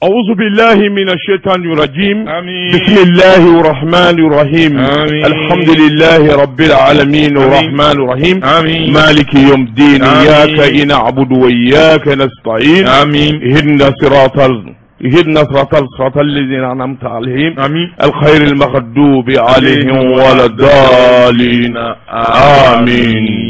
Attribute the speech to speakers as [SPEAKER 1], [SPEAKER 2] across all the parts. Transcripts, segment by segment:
[SPEAKER 1] أعوذ بالله من الشيطان الرجيم.
[SPEAKER 2] آمين.
[SPEAKER 1] بسم الله الرحمن الرحيم.
[SPEAKER 2] آمين.
[SPEAKER 1] الحمد لله رب العالمين الرحمن الرحيم.
[SPEAKER 2] آمين.
[SPEAKER 1] مالك يوم الدين.
[SPEAKER 2] آمين.
[SPEAKER 1] إياك نعبد وإياك نستعين.
[SPEAKER 2] آمين.
[SPEAKER 1] اهدنا صراط الذين أنعمت عليهم.
[SPEAKER 2] آمين.
[SPEAKER 1] الخير المغضوب عليهم ولا الضالين. آمين.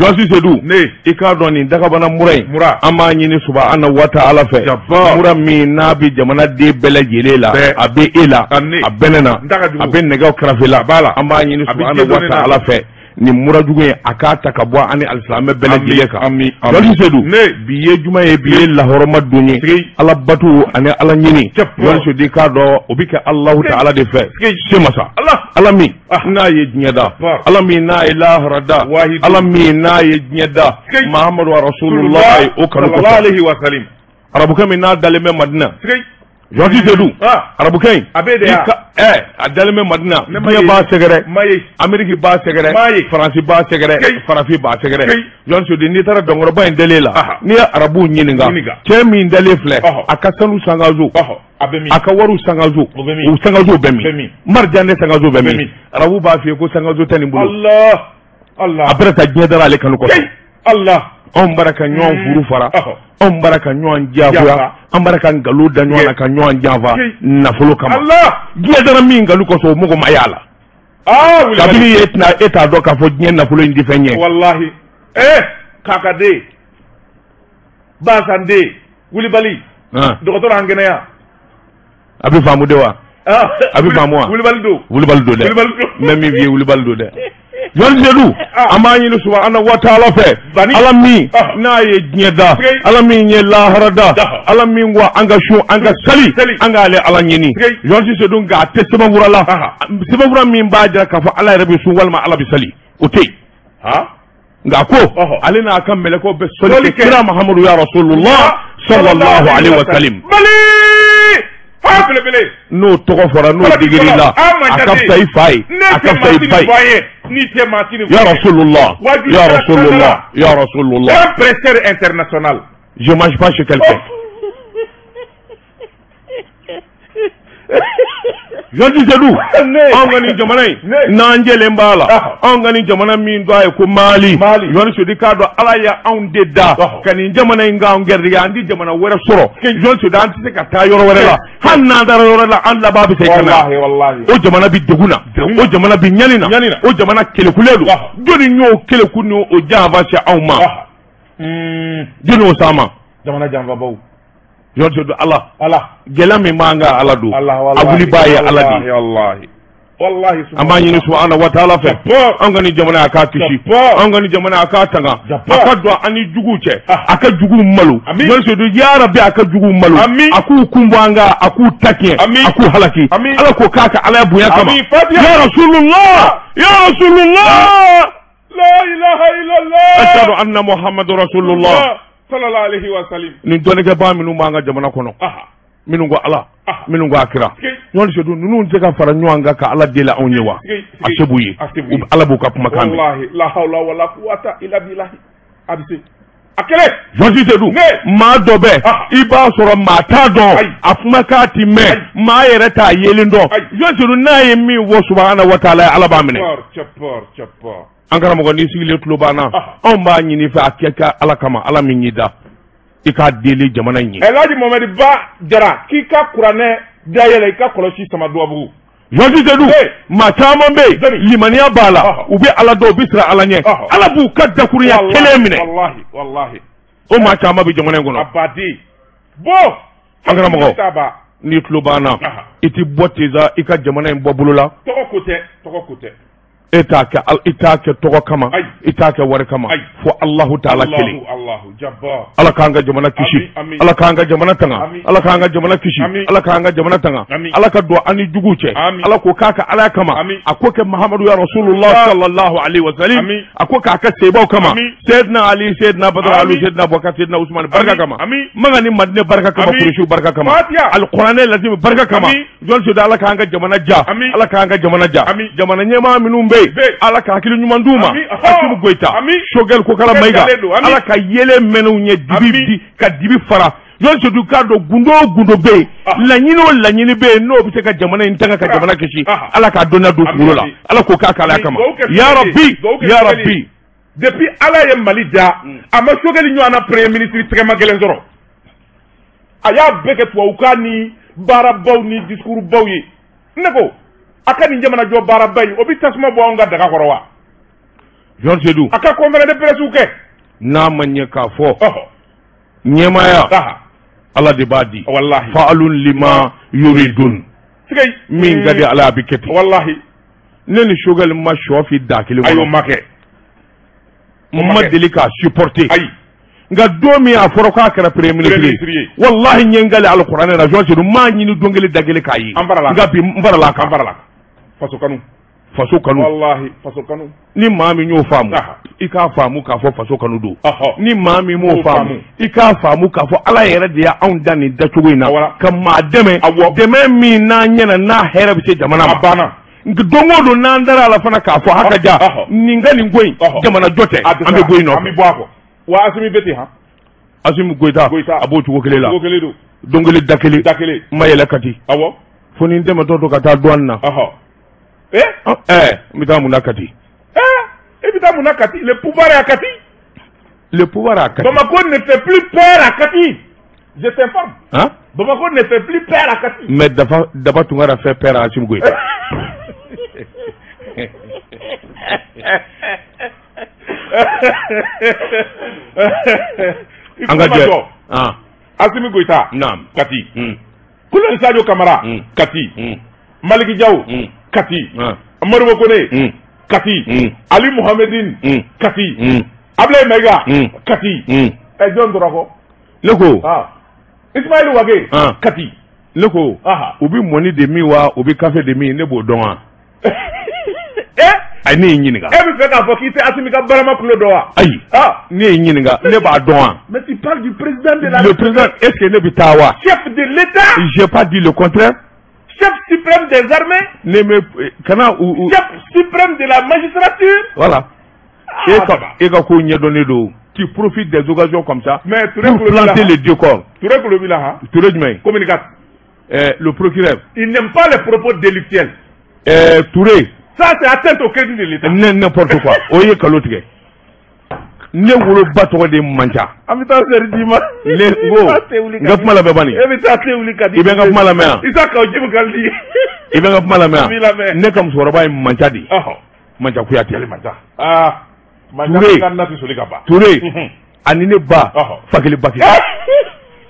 [SPEAKER 1] Joasi Seydou,
[SPEAKER 2] Ne.
[SPEAKER 1] i k'a dɔn nin dagabana mura in,
[SPEAKER 2] Mura.
[SPEAKER 1] an b'a ɲini subahana wa ta'ala fɛ.
[SPEAKER 2] Jabbar.
[SPEAKER 1] Mura min n'a bɛ jamanaden bɛɛ lajɛlen la,
[SPEAKER 2] Bɛɛ.
[SPEAKER 1] a bɛ e la,
[SPEAKER 2] Ani.
[SPEAKER 1] a bɛ ne na,
[SPEAKER 2] N ta ka jugu.
[SPEAKER 1] a bɛ nɛgɛw kɛrɛfɛ la,
[SPEAKER 2] A b'a la.
[SPEAKER 1] an b'a ɲini
[SPEAKER 2] A bɛ
[SPEAKER 1] subahana
[SPEAKER 2] diɲɛ
[SPEAKER 1] wa
[SPEAKER 2] dɔnni na.
[SPEAKER 1] ta'ala fɛ nin mura jugu in, a k'a ta ka bɔ an ni alisilamɛ bɛɛ lajɛlen kan.
[SPEAKER 2] Ami, ami.
[SPEAKER 1] Joasi Seydou,
[SPEAKER 2] Ne.
[SPEAKER 1] bi ye juma ye, bi ye lahɔrɔma don ye,
[SPEAKER 2] Sigi.
[SPEAKER 1] Ala bato ani Ala ɲini.
[SPEAKER 2] Jabbar.
[SPEAKER 1] Joasi Seydou, i k'a dɔn o bɛ kɛ Alahu ta'ala de fɛ.
[SPEAKER 2] Sigi.
[SPEAKER 1] Se masa.
[SPEAKER 2] Allah.
[SPEAKER 1] Ala min
[SPEAKER 2] Ah.
[SPEAKER 1] n'a ye diɲɛ da,
[SPEAKER 2] Jabbar.
[SPEAKER 1] Ala min n'a ye lahara da,
[SPEAKER 2] Wahidu.
[SPEAKER 1] Ala min n'a ye diɲɛ da,
[SPEAKER 2] Sigi.
[SPEAKER 1] Mahamadu Rasulullah, o kanu
[SPEAKER 2] Sallallahu
[SPEAKER 1] kosɔn.
[SPEAKER 2] alayhi wa sallam.
[SPEAKER 1] Arabukɛ min n'a dalen bɛ Madina,
[SPEAKER 2] Sigi.
[SPEAKER 1] Joasi Seydou,
[SPEAKER 2] Ah.
[SPEAKER 1] arabukɛ in,
[SPEAKER 2] A bɛ de
[SPEAKER 1] i
[SPEAKER 2] ya.
[SPEAKER 1] ka a dalen bɛ Madina,
[SPEAKER 2] Ne ma
[SPEAKER 1] diɲɛ
[SPEAKER 2] ye.
[SPEAKER 1] b'a sɛgɛrɛ,
[SPEAKER 2] Ma ye.
[SPEAKER 1] Amérique b'a sɛgɛrɛ,
[SPEAKER 2] Ma ye.
[SPEAKER 1] Faransi b'a sɛgɛrɛ,
[SPEAKER 2] Sigi.
[SPEAKER 1] farafin b'a sɛgɛrɛ.
[SPEAKER 2] Sigi.
[SPEAKER 1] Joasi Seydou, n'i taara dɔnkɔrɔba in dalen la,
[SPEAKER 2] Aha.
[SPEAKER 1] n'i ye arabuw ɲininka,
[SPEAKER 2] Ɲininka.
[SPEAKER 1] cɛ min dalen filɛ,
[SPEAKER 2] Ɔhɔ.
[SPEAKER 1] a ka sanu sangaso,
[SPEAKER 2] Ɔhɔ. A bɛ min?
[SPEAKER 1] a ka wariw sangaso,
[SPEAKER 2] O bɛ min?
[SPEAKER 1] o sangaso bɛ
[SPEAKER 2] Bɛ
[SPEAKER 1] min?
[SPEAKER 2] min?
[SPEAKER 1] Marijanɛ sangaso bɛ
[SPEAKER 2] Bɛ
[SPEAKER 1] min?
[SPEAKER 2] min?
[SPEAKER 1] Arabu b'a f'i ye ko sangaso tɛ nin bolo.
[SPEAKER 2] Allah. Allah.
[SPEAKER 1] A bɛna taa diɲɛ dara ale kanu kɔsɔn.
[SPEAKER 2] Hey. Allah.
[SPEAKER 1] Anw bara ka ɲɔgɔn furu fara,
[SPEAKER 2] Ɔhɔ.
[SPEAKER 1] anw bara ka ɲɔgɔn diyagoya,
[SPEAKER 2] Janfa.
[SPEAKER 1] an bara ka nkalon da ɲɔgɔn na, ka ɲɔgɔn janfa
[SPEAKER 2] Hey.
[SPEAKER 1] nafolo kama.
[SPEAKER 2] Allah.
[SPEAKER 1] Diɲɛ dara min nkalon kɔsɔn, o mɔgɔ ma y'a la.
[SPEAKER 2] Ah, wuli.
[SPEAKER 1] Kabini e tɛna e t'a dɔn k'a fɔ diɲɛ nafolo in tɛ fɛn ye.
[SPEAKER 2] Wallahi. Eh, kakaden. Basande. Wulibali.
[SPEAKER 1] Han.
[SPEAKER 2] Dɔgɔtɔrɔ an kɛnɛya.
[SPEAKER 1] A bɛ faamu de wa?
[SPEAKER 2] Ah.
[SPEAKER 1] A bɛ faamu wa?
[SPEAKER 2] Wulibali don.
[SPEAKER 1] Wulibali don dɛ.
[SPEAKER 2] Wulibali don.
[SPEAKER 1] N bɛ min f'i ye, wulibali don dɛ. Jɔn Seydou,
[SPEAKER 2] Ah.
[SPEAKER 1] an b'a ɲini subahana wa taala fɛ,
[SPEAKER 2] Bani.
[SPEAKER 1] Ala min
[SPEAKER 2] Ah.
[SPEAKER 1] n'a ye diɲɛ da,
[SPEAKER 2] Sigi.
[SPEAKER 1] Ala min ye lahara da,
[SPEAKER 2] Da.
[SPEAKER 1] Ala min ko an ka sun, an ka sali,
[SPEAKER 2] Sali.
[SPEAKER 1] an k'ale Ala ɲini.
[SPEAKER 2] Sigi.
[SPEAKER 1] Jɔn Seydou, nka a tɛ sɛbɛnfura la,
[SPEAKER 2] Aha.
[SPEAKER 1] sɛbɛnfura min b'a jira k'a fɔ Ala yɛrɛ bɛ sun walima Ala bɛ sali, o tɛ yen.
[SPEAKER 2] Ha?
[SPEAKER 1] Nka ko
[SPEAKER 2] Ɔhɔ.
[SPEAKER 1] ale n'a ka mɛlɛkɛw bɛ sɔli
[SPEAKER 2] Sɔli
[SPEAKER 1] kɛ
[SPEAKER 2] kɛ.
[SPEAKER 1] kira Mahamadu ya Rasulullah sallallahu alaihi wa sallam.
[SPEAKER 2] Mali! Fa belebele.
[SPEAKER 1] N'o tɔgɔ fɔra, n'o digir'i la, a ka fisa i fa ye,
[SPEAKER 2] Ne
[SPEAKER 1] a ka
[SPEAKER 2] tɛ
[SPEAKER 1] fisa i
[SPEAKER 2] maa
[SPEAKER 1] ba
[SPEAKER 2] tini fɔ
[SPEAKER 1] ye.
[SPEAKER 2] an ye. N'i tɛ maa tini fɔ
[SPEAKER 1] Ya
[SPEAKER 2] an ye.
[SPEAKER 1] Rasulullah,
[SPEAKER 2] Wajulu
[SPEAKER 1] Ya
[SPEAKER 2] kɛra
[SPEAKER 1] Rasulullah,
[SPEAKER 2] kandala.
[SPEAKER 1] Ya Rasulullah.
[SPEAKER 2] Un presseur international.
[SPEAKER 1] Je mange pas chez quelqu'un. Jɔnji Seydou,
[SPEAKER 2] Ne.
[SPEAKER 1] anw ka nin jamana in,
[SPEAKER 2] Ne.
[SPEAKER 1] n'an jɛlen b'a la,
[SPEAKER 2] Ɔhɔ.
[SPEAKER 1] anw ka nin jamana min dɔn a ye ko Mali,
[SPEAKER 2] Mali.
[SPEAKER 1] Jɔnji Seydou, k'a dɔn Ala ye anw de da
[SPEAKER 2] Ɔhɔ.
[SPEAKER 1] ka nin jamana in k'anw garijɛgɛ, an tɛ jamana wɛrɛ sɔrɔ. Jɔnji Seydou, an tɛ se ka taa yɔrɔ wɛrɛ la, hali n'an taara yɔrɔ la, an laban bɛ segin ka na.
[SPEAKER 2] Wallahi, wallahi.
[SPEAKER 1] O jamana bɛ degun na,
[SPEAKER 2] Degun na.
[SPEAKER 1] o jamana bɛ ɲani na,
[SPEAKER 2] Ɲani na.
[SPEAKER 1] o jamana kelekulen don.
[SPEAKER 2] Ɔhɔ.
[SPEAKER 1] Jɔnni y'o keleku ni o janfa se anw ma?
[SPEAKER 2] Ɔhɔ. Hmm.
[SPEAKER 1] Jɔnni y'o s'an ma?
[SPEAKER 2] Jamana janfabaw.
[SPEAKER 1] Jɔnji Seydou, Ala
[SPEAKER 2] Allah.
[SPEAKER 1] gɛlɛya min b'an kan, Ala don,
[SPEAKER 2] Allah,
[SPEAKER 1] a
[SPEAKER 2] wallahi.
[SPEAKER 1] wulibaa ye Ala de ye.
[SPEAKER 2] Wallahi, wallahi. Wallahi,
[SPEAKER 1] An b'a ɲini subahana wa taala fɛ,
[SPEAKER 2] Jabbar.
[SPEAKER 1] an ka nin jamana a k'a kisi,
[SPEAKER 2] Jabbar.
[SPEAKER 1] an ka nin jamana a k'a tanga,
[SPEAKER 2] Jabbar.
[SPEAKER 1] a ka don an ni juguw cɛ,
[SPEAKER 2] Ah.
[SPEAKER 1] a ka juguw malo.
[SPEAKER 2] Amin.
[SPEAKER 1] Jɔnji Seydou, ya Rabbi, a ka juguw malo,
[SPEAKER 2] Amin.
[SPEAKER 1] a k'u kun bɔ an kan, a k'u ta tiɲɛ,
[SPEAKER 2] Amin.
[SPEAKER 1] a k'u halaki.
[SPEAKER 2] Amin.
[SPEAKER 1] Ala k'o k'a ka Ala bonya kama.
[SPEAKER 2] Amin. Fatiha.
[SPEAKER 1] Ya Rasulullah, ya Rasulullah.
[SPEAKER 2] La ilaha illallah.
[SPEAKER 1] Ashhadu anna Muhammadu Rasulullah.
[SPEAKER 2] Sallallahu alayhi wa sallam.
[SPEAKER 1] Nin dɔnnikɛbaa minnu b'an ka jamana kɔnɔ,
[SPEAKER 2] Aha.
[SPEAKER 1] minnu ko Ala,
[SPEAKER 2] Ah.
[SPEAKER 1] minnu ko a kira,
[SPEAKER 2] Sigi.
[SPEAKER 1] Jɔnji Seydou, ninnu tɛ ka fara ɲɔgɔn kan ka Ala deli anw ye wa?
[SPEAKER 2] Sigi,
[SPEAKER 1] A
[SPEAKER 2] sigi.
[SPEAKER 1] se b'u ye,
[SPEAKER 2] A se b'u ye.
[SPEAKER 1] Ala b'u ka kumakan mɛn.
[SPEAKER 2] Wallahi, la hawla wala quwwata illa billahi. A bɛ se. A kɛlɛ.
[SPEAKER 1] Jɔnji Seydou,
[SPEAKER 2] Ne.
[SPEAKER 1] maa dɔ bɛ,
[SPEAKER 2] Ah.
[SPEAKER 1] i b'a sɔrɔ maa t'a dɔn,
[SPEAKER 2] Ayi.
[SPEAKER 1] a kumakan ti mɛn,
[SPEAKER 2] Ayi.
[SPEAKER 1] maa yɛrɛ t'a yelen dɔn.
[SPEAKER 2] Ayi.
[SPEAKER 1] Jɔnji Seydou, n'a ye min fɔ subahana wa taala, Ala b'a minɛ.
[SPEAKER 2] Cɛpɔr, cɛpɔr, cɛpɔr.
[SPEAKER 1] An karamɔgɔ, n'i sigilen tulo b'an na,
[SPEAKER 2] Ah.
[SPEAKER 1] anw b'a ɲini fɛ a kɛ kɛ Ala kama, Ala min y'i da, i k'a deli jamana in ye.
[SPEAKER 2] Elhaji Mohamed Ba Jara k'i ka kuranɛ dayɛlɛ i ka kɔlɔsi sama duwabugu.
[SPEAKER 1] Jɔnji Seydou,
[SPEAKER 2] Ne.
[SPEAKER 1] maa caman bɛ yen,
[SPEAKER 2] Jɔnni.
[SPEAKER 1] limaniya b'a la,
[SPEAKER 2] Ɔhɔ.
[SPEAKER 1] u bɛ Ala dɔn, u bɛ siran Ala ɲɛ,
[SPEAKER 2] Ɔhɔ.
[SPEAKER 1] Ala b'u ka dakurunya kelen minɛ.
[SPEAKER 2] Wallahi, wallahi.
[SPEAKER 1] O maa caman bɛ jamana in kɔnɔ.
[SPEAKER 2] A baden. Bon.
[SPEAKER 1] An karamɔgɔ.
[SPEAKER 2] Taba.
[SPEAKER 1] N'i tulo b'an na,
[SPEAKER 2] Aha.
[SPEAKER 1] i ti bɔ teza i ka jamana in bɔ bolo la.
[SPEAKER 2] Tɔgɔ ko tɛ, tɔgɔ ko tɛ.
[SPEAKER 1] E t'a kɛ i t'a kɛ tɔgɔ kama,
[SPEAKER 2] Ayi.
[SPEAKER 1] i t'a kɛ wari kama,
[SPEAKER 2] Ayi.
[SPEAKER 1] fo Alahu taala kelen.
[SPEAKER 2] Allahu, Allahu, Jabbar.
[SPEAKER 1] Ala k'an ka jamana kisi,
[SPEAKER 2] Amin, amin.
[SPEAKER 1] Ala k'an ka jamana tanga,
[SPEAKER 2] Amin.
[SPEAKER 1] Ala k'an ka jamana kisi,
[SPEAKER 2] Amin.
[SPEAKER 1] Ala k'an ka jamana tanga,
[SPEAKER 2] Amin.
[SPEAKER 1] Ala ka don an ni juguw cɛ,
[SPEAKER 2] Amin.
[SPEAKER 1] Ala k'o k'a ka Ala kama,
[SPEAKER 2] Amin.
[SPEAKER 1] a ko kɛ Mahamadu ya Rasulullah
[SPEAKER 2] Ah.
[SPEAKER 1] sallallahu alaihi wa sallam,
[SPEAKER 2] Amin.
[SPEAKER 1] a ko k'a ka sebaw kama,
[SPEAKER 2] Amin.
[SPEAKER 1] Seydina Ali, Seydina Badara Ali,
[SPEAKER 2] Amin.
[SPEAKER 1] Seydina Abubakar, Seydina Usman barika
[SPEAKER 2] Amin.
[SPEAKER 1] kama,
[SPEAKER 2] Amin.
[SPEAKER 1] Maka ni Madinɛ barika kama,
[SPEAKER 2] Amin.
[SPEAKER 1] Kuresiw barika kama,
[SPEAKER 2] Fatiha.
[SPEAKER 1] Alikuranɛ lazimi barika kama,
[SPEAKER 2] Amin.
[SPEAKER 1] Jɔn Seydou, Ala k'an ka jamana ja,
[SPEAKER 2] Amin.
[SPEAKER 1] Ala k'an ka jamana ja,
[SPEAKER 2] Amin.
[SPEAKER 1] jamana ɲɛmaa minnu bɛ yen,
[SPEAKER 2] Bɛ yen.
[SPEAKER 1] Ala ka hakili ɲuman d'u ma,
[SPEAKER 2] Amin. Ɔhɔ.
[SPEAKER 1] Asimi Goyita,
[SPEAKER 2] Amin.
[SPEAKER 1] Sogɛl Kokala
[SPEAKER 2] Sogɛl
[SPEAKER 1] Mayiga,
[SPEAKER 2] Jalen don. Amin.
[SPEAKER 1] Ala ka yelen mɛn'u ɲɛ, dibi
[SPEAKER 2] Amin.
[SPEAKER 1] di ka dibi fara. Jɔn Seydou k'a dɔn gundo o gundo bɛ yen, laɲini o laɲini bɛ yen n'o bɛ se ka jamana in tanga ka jamana kisi, Ala k'a dɔnniya don kunkolo la, Ala k'o k'a k'ala kama. Ya Rabbi, ya Rabbi.
[SPEAKER 2] Depuis Ala ye Mali da, a ma Choguel ɲɔgɔn na premier ministre tɛgɛma gɛlɛn sɔrɔ. A y'a bɛɛ kɛ tubabukan ni baarabaw ni discours baw ye. Ne ko a ka nin jamana jɔ baaraba in, o bɛ tasuma bɔ anw ka daga kɔrɔ wa?
[SPEAKER 1] Jɔn Seydou,
[SPEAKER 2] a ka conférence de presse kɛ.
[SPEAKER 1] N'a ma ɲɛ k'a fɔ ɲɛmaaya Ala de b'a di.
[SPEAKER 2] Wallahi.
[SPEAKER 1] Fa'alun lima yuridun. Min ka di Ala a bɛ kɛ ten.
[SPEAKER 2] Wallahi.
[SPEAKER 1] Ne ni Choguel ma sɔ fi da kelen kɔnɔ.
[SPEAKER 2] Ayi, o ma kɛ.
[SPEAKER 1] N ma deli k'a supporter.
[SPEAKER 2] Ayi.
[SPEAKER 1] Nka don min a fɔra k'a kɛra premier ministre ye, wallahi n ye n kale alikuranɛ la, Jɔn Seydou n m'a ɲini don kelen da kelen k'a ye.
[SPEAKER 2] An farala.
[SPEAKER 1] Nka bi n farala kan.
[SPEAKER 2] An farala. Faso kanu.
[SPEAKER 1] Faso kanu.
[SPEAKER 2] Wallahi faso kanu.
[SPEAKER 1] Ni maa min y'o faamu, i k'a faamu k'a fɔ faso kanu don. Ni maa min m'o faamu, i k'a faamu k'a fɔ Ala yɛrɛ de y'anw da nin dacogo in na ka maa dɛmɛ, dɛmɛ min n'a ɲɛna n'a hɛrɛ bɛ se jamana ma.
[SPEAKER 2] A banna.
[SPEAKER 1] Don o don n'an dara a la fana k'a fɔ haka ja nin ka nin ko in jamana jɔ tɛ, an bɛ bɔ yen nɔfɛ.
[SPEAKER 2] An bɛ bɔ a kɔ. Wa Assimi bɛ ten han.
[SPEAKER 1] Assimi Goïta a b'o cogo kelen la.
[SPEAKER 2] Cogo kelen don.
[SPEAKER 1] Don kelen da kelen.
[SPEAKER 2] Da kelen.
[SPEAKER 1] N ma yɛlɛ Kati.
[SPEAKER 2] Awɔ.
[SPEAKER 1] Fo ni n dɛmɛtɔ don ka taa douane na. N bɛ taa mun na Kati?
[SPEAKER 2] E bɛ taa mun na Kati? Le pouvoir est à Kati.
[SPEAKER 1] Le pouvoir est à Kati.
[SPEAKER 2] Bamako ne fait plus peur à Kati. Je t'informe.
[SPEAKER 1] Hein?
[SPEAKER 2] Bamako ne fait plus peur à Kati.
[SPEAKER 1] Mais Daba Tounkara fait peur à Assimi Goïta. An ka jɛ.
[SPEAKER 2] Assimi Goïta.
[SPEAKER 1] Naam.
[SPEAKER 2] Kati. Colonel Sadio Camara. Kati. Malick Diaw. Kati. Modibo Kone. Kati. Ali Mohamedine. Kati. Ablaye Maïga. Kati. Jɔn tora kɔ?
[SPEAKER 1] Ne ko.
[SPEAKER 2] Ismaël Wagué. Kati.
[SPEAKER 1] Ne ko. U bɛ mɔni de min wa u bɛ kafe de min, ne b'o dɔn wa? Ayi, ne y'i ɲininka.
[SPEAKER 2] E bɛ fɛ k'a fɔ k'i tɛ Assimi ka barama kulo dɔn wa?
[SPEAKER 1] Ayi. Ne y'i ɲininka, ne b'a dɔn wa?
[SPEAKER 2] Mais tu parles du président de la
[SPEAKER 1] Le président, est-ce que ne bɛ taa wa?
[SPEAKER 2] Chef de l'État.
[SPEAKER 1] J'ai pas dit le contraire.
[SPEAKER 2] Chef suprême des armées.
[SPEAKER 1] Ne me kana u.
[SPEAKER 2] Chef suprême de la magistrature.
[SPEAKER 1] Voilà. E ka ko ɲɛdɔnnen don. Tu profites des occasions comme ça.
[SPEAKER 2] Mais
[SPEAKER 1] pour planter le décor.
[SPEAKER 2] Touré kulo b'i la han.
[SPEAKER 1] Touré jumɛn?
[SPEAKER 2] Communicateur.
[SPEAKER 1] Le procureur.
[SPEAKER 2] Il n'aime pas les propos délictuels.
[SPEAKER 1] Touré.
[SPEAKER 2] Ça c'est atteinte au crédit de l'État.
[SPEAKER 1] N'importe quoi. O ye kalo tigɛ. Ne woloba tɔgɔ de Manca.
[SPEAKER 2] An bɛ taa seri d'i ma.
[SPEAKER 1] Ne ko n ka kuma lamɛn bani.
[SPEAKER 2] E bɛ taa te wuli ka di.
[SPEAKER 1] I bɛ n ka kuma lamɛn yan.
[SPEAKER 2] Isa Kaw Jim ka di.
[SPEAKER 1] I bɛ n ka kuma lamɛn yan. Ne ka musokɔrɔba ye Manca de ye. Manca Kuyate.
[SPEAKER 2] Manca. Aa. Manca ka na tɛ soli ka ban.
[SPEAKER 1] Touré ani ne ba fa kelen ba kelen.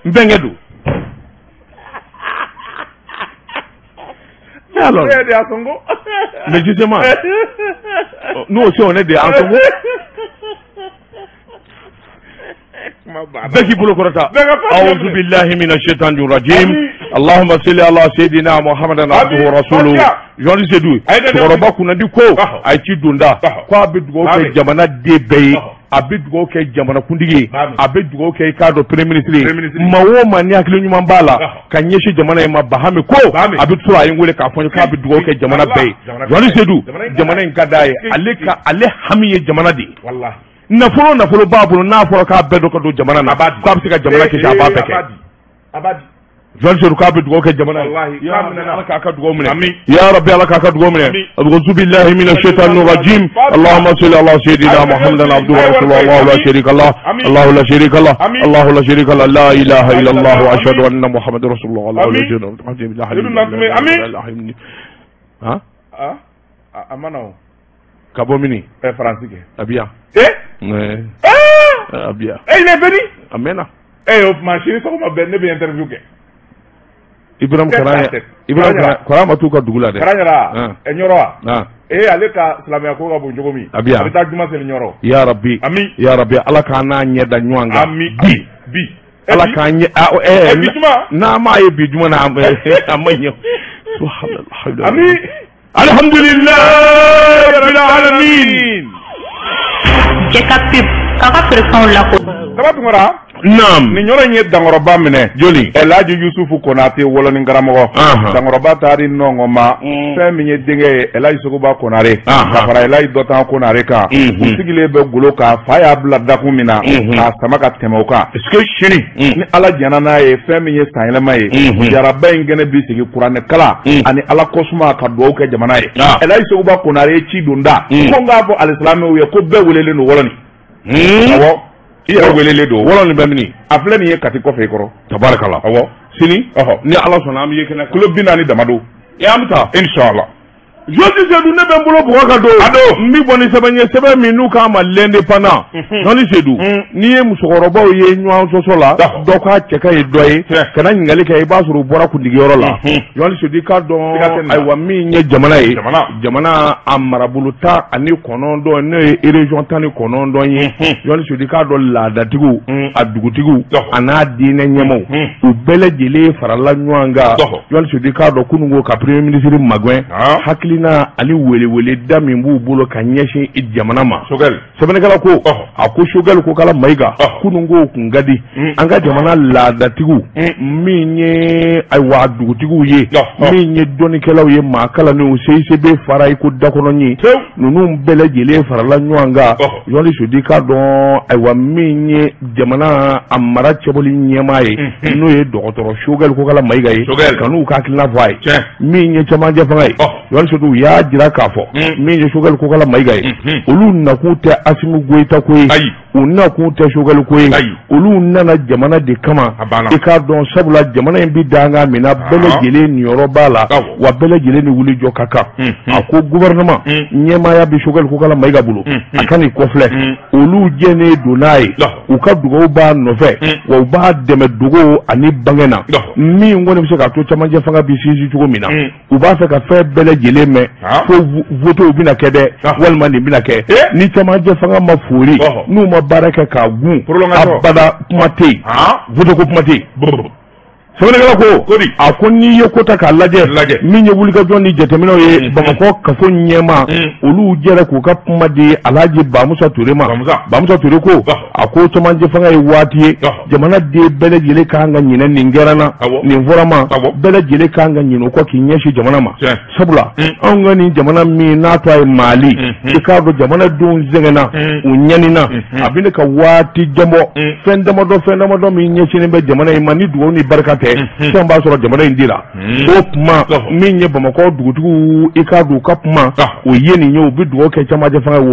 [SPEAKER 1] N bɛnkɛ don. Alors, mais justement, nous aussi on est des Ansongo. Bɛɛ k'i bolo kɔrɔta. A'udhu billahi minash shaitani rajim. Allahumma salli ala sayyidina Muhammadan abduhu wa rasuluhu. Jɔn Seydou, cɛkɔrɔba kunnandi ko a ye ci donda ko a bɛ dugawu kɛ jamana den bɛɛ ye, a bɛ dugawu kɛ jamanakuntigi ye, a bɛ dugawu kɛ i k'a dɔn premier ministre ye. Maa o maa ni hakili ɲuman b'a la ka ɲɛsin jamana in ma, Bahame ko a bɛ tora a ye n wele k'a fɔ n ye k'a bɛ dugawu kɛ jamana bɛɛ ye. Jɔn Seydou, jamana in ka d'a ye, ale ka ale hami ye jamana de ye. Nafolo nafolo b'a bolo, n'a fɔra k'a bɛɛ dɔ ka don jamana na, k'a bɛ se ka jamana kisi, a b'a bɛɛ kɛ. Jɔn Seydou k'a bɛ dugawu kɛ jamana ye. Ala k'a ka dugawu minɛ. Ya Rabbi, Ala k'a ka dugawu minɛ. A'udhu billahi minash shaitani rajim. Allahumma salli ala sayyidina Muhammadan abduhu wa rasuluhu. Allahu la sharika lah. Allahu la sharika lah. Allahu la sharika lah. La ilaha illallah wa ashhadu anna Muhammadan rasulullah. Allahu la sharika lah. Amin. Ha?
[SPEAKER 2] A ma na o.
[SPEAKER 1] Ka bɔ mini?
[SPEAKER 2] Faransi kɛ.
[SPEAKER 1] A bi yan. A bi yan.
[SPEAKER 2] Il est venu.
[SPEAKER 1] A mɛnna.
[SPEAKER 2] O tuma sini sɔgɔma bɛɛ ne bɛ interview kɛ.
[SPEAKER 1] Ibrahim Kara ma t'u ka dugu la dɛ.
[SPEAKER 2] Kara Ɲara, Ɲɔrɔ wa? Ale ka silamɛya ko ka bon cogo min.
[SPEAKER 1] A bi yan.
[SPEAKER 2] A bɛ taa juma seli Ɲɔrɔ.
[SPEAKER 1] Ya Rabbi.
[SPEAKER 2] Ami.
[SPEAKER 1] Ya Rabbi, Ala k'an n'a ɲɛ da ɲɔgɔn kan.
[SPEAKER 2] Ami.
[SPEAKER 1] Bi.
[SPEAKER 2] Bi.
[SPEAKER 1] Ala k'an ɲɛ.
[SPEAKER 2] Bi juma.
[SPEAKER 1] N'an m'a ye bi juma na, a ma ɲɛ. Subhanallah.
[SPEAKER 2] Ami.
[SPEAKER 1] Alhamdulillahi rabbil alamin.
[SPEAKER 3] Cɛ ka pub k'a ka feerefɛnw lako.
[SPEAKER 2] Daba Tunkara.
[SPEAKER 1] Naam.
[SPEAKER 2] Nin yɔrɔ in ye dankɔrɔba minɛ.
[SPEAKER 1] Joli.
[SPEAKER 2] Elhaji Yusufu Konate wɔlɔni karamɔgɔ. Dankɔrɔba taari nɔngɔn ma. Fɛn min ye denkɛ ye Elhaji Sogoba Konare. Ka fara Elhaji Dɔtan Konare kan. U sigilen bɛ golo kan, fa y'a bila dakun min na. K'a sama ka tɛmɛ o kan.
[SPEAKER 1] Est-ce que sini.
[SPEAKER 2] Ni Ala jɛnna n'a ye, fɛn min ye sanyɛlɛma ye. Jaraba in kɛnɛ bi sigi kuranɛ kalan ani Ala kɔsuma ka dugawu kɛ jamana ye. Elhaji Sogoba Konare ye ci don da. Ko n k'a fɔ alisilamɛw ye ko bɛɛ welelen don wɔlɔni. Awɔ. I yɛrɛ welelen don.
[SPEAKER 1] Wɔlɔni bɛ min?
[SPEAKER 2] A filɛ nin ye Kati kɔfɛ i kɔrɔ.
[SPEAKER 1] Tabarikala.
[SPEAKER 2] Awɔ.
[SPEAKER 1] Sini. Ni Ala sɔnna an bɛ ye kɛnɛ kan.
[SPEAKER 2] Kilo 40 damadɔ.
[SPEAKER 1] E an bɛ taa.
[SPEAKER 2] Inshallah.
[SPEAKER 1] Journaliste Seydou, ne bɛ n bolo bugɔ ka don.
[SPEAKER 2] A don.
[SPEAKER 1] N bɛ bɔ ni sɛbɛn ye, sɛbɛn min n'u k'a ma l'Indépendant. Journaliste Seydou. N'i ye musokɔrɔbaw ye ɲɔgɔn sɔsɔ la. Dɔ k'a cɛ ka ye dɔ ye. Kana ɲininkali kɛ, i b'a sɔrɔ u bɔra kundigiyɔrɔ la. Journaliste Seydou, i k'a dɔn ayiwa min ye jamana ye. Jamana a marabolo 19, n'o ye région 19 ye. Journaliste Seydou, i k'a dɔn laadatigiw, a dugutigiw, a n'a diinɛ ɲɛmaaw, u bɛɛ lajɛlen farala ɲɔgɔn kan. Journaliste Seydou, i k'a dɔn kununko ka premier ministre magɛn. Hakilina ani welewele da min b'u bolo ka ɲɛsin jamana ma. Sɛbɛnnikɛla ko a ko Choguel Kokala Mayiga kununko kun ka di an ka jamana laadatigiw, min ye ayiwa dugutigiw ye, min ye dɔnnikɛlaw ye, maa kalannenw, CICB fara i ko dakɔnɔɲin, ninnu bɛɛ lajɛlen farala ɲɔgɔn kan. Journaliste Seydou, i k'a dɔn ayiwa min ye jamana a mara cɛbɔli ɲɛmaa ye, n'o ye dɔgɔtɔrɔ Choguel Kokala Mayiga ye, ka n'u ka hakilina fɔ a ye. Min ye cɛmancɛ fanga ye, Journaliste Seydou, u y'a jira k'a fɔ min ye Choguel Kokala Mayiga ye, olu nakun tɛ Assimi Goïta ko ye, u nakun tɛ Choguel ko ye, olu nana jamana de kama. I k'a dɔn sabula jamana in bi danga min na, bɛɛ lajɛlen niyɔrɔ b'a la, wa bɛɛ lajɛlen ni wuli jɔ ka kan. A ko gouvernement ɲɛmaaya bi Choguel Kokala Mayiga bolo, a ka n'i kɔfilɛ, olu jɛnnen don n'a ye, u ka dugawu b'a nɔfɛ, wa u b'a dɛmɛ dogo ani bange na. Min kɔni bɛ se k'a to cɛmancɛ fanga bi sinsin cogo min na, u b'a fɛ ka fɛn bɛɛ lajɛlen mɛn ko votew bɛna kɛ dɛ, walima nin bɛna kɛ. Ni cɛmancɛ fanga ma foori, n'u ma baara kɛ k'a gun, abada kuma tɛ yen, vote ko kuma tɛ yen. Sɛbɛnnikɛla ko a ko n'i ye ko ta k'a lajɛ, min ye wulikajɔ ni jateminɛw ye, Bamakɔ kafo ɲɛmaa, olu jɛra k'u ka kuma di Alhaji Bamusa Ture ma. Bamusa Ture ko a ko cɛmancɛ fanga ye waati ye, jamana den bɛɛ lajɛlen kan ka ɲinɛ nin kɛra na, nin fɔra ma, bɛɛ lajɛlen kan ka ɲinɛ o kɔ k'i ɲɛsin jamana ma. Sabula anw ka nin jamana min n'a tɔ ye Mali, i k'a dɔn jamanadenw sɛgɛnna, u ɲanina, a bɛ ne ka waati jan bɔ. Fɛn damadɔ min ɲɛsinnen bɛ jamana in ma, ni dugawu ni barika tɛ, fɛn b'a sɔrɔ jamana in dira. O kuma min ye Bamakɔ dugutigiw, i k'a dɔn u ka kuma o ye nin ye, u bɛ dugawu kɛ cɛmancɛ fanga ye,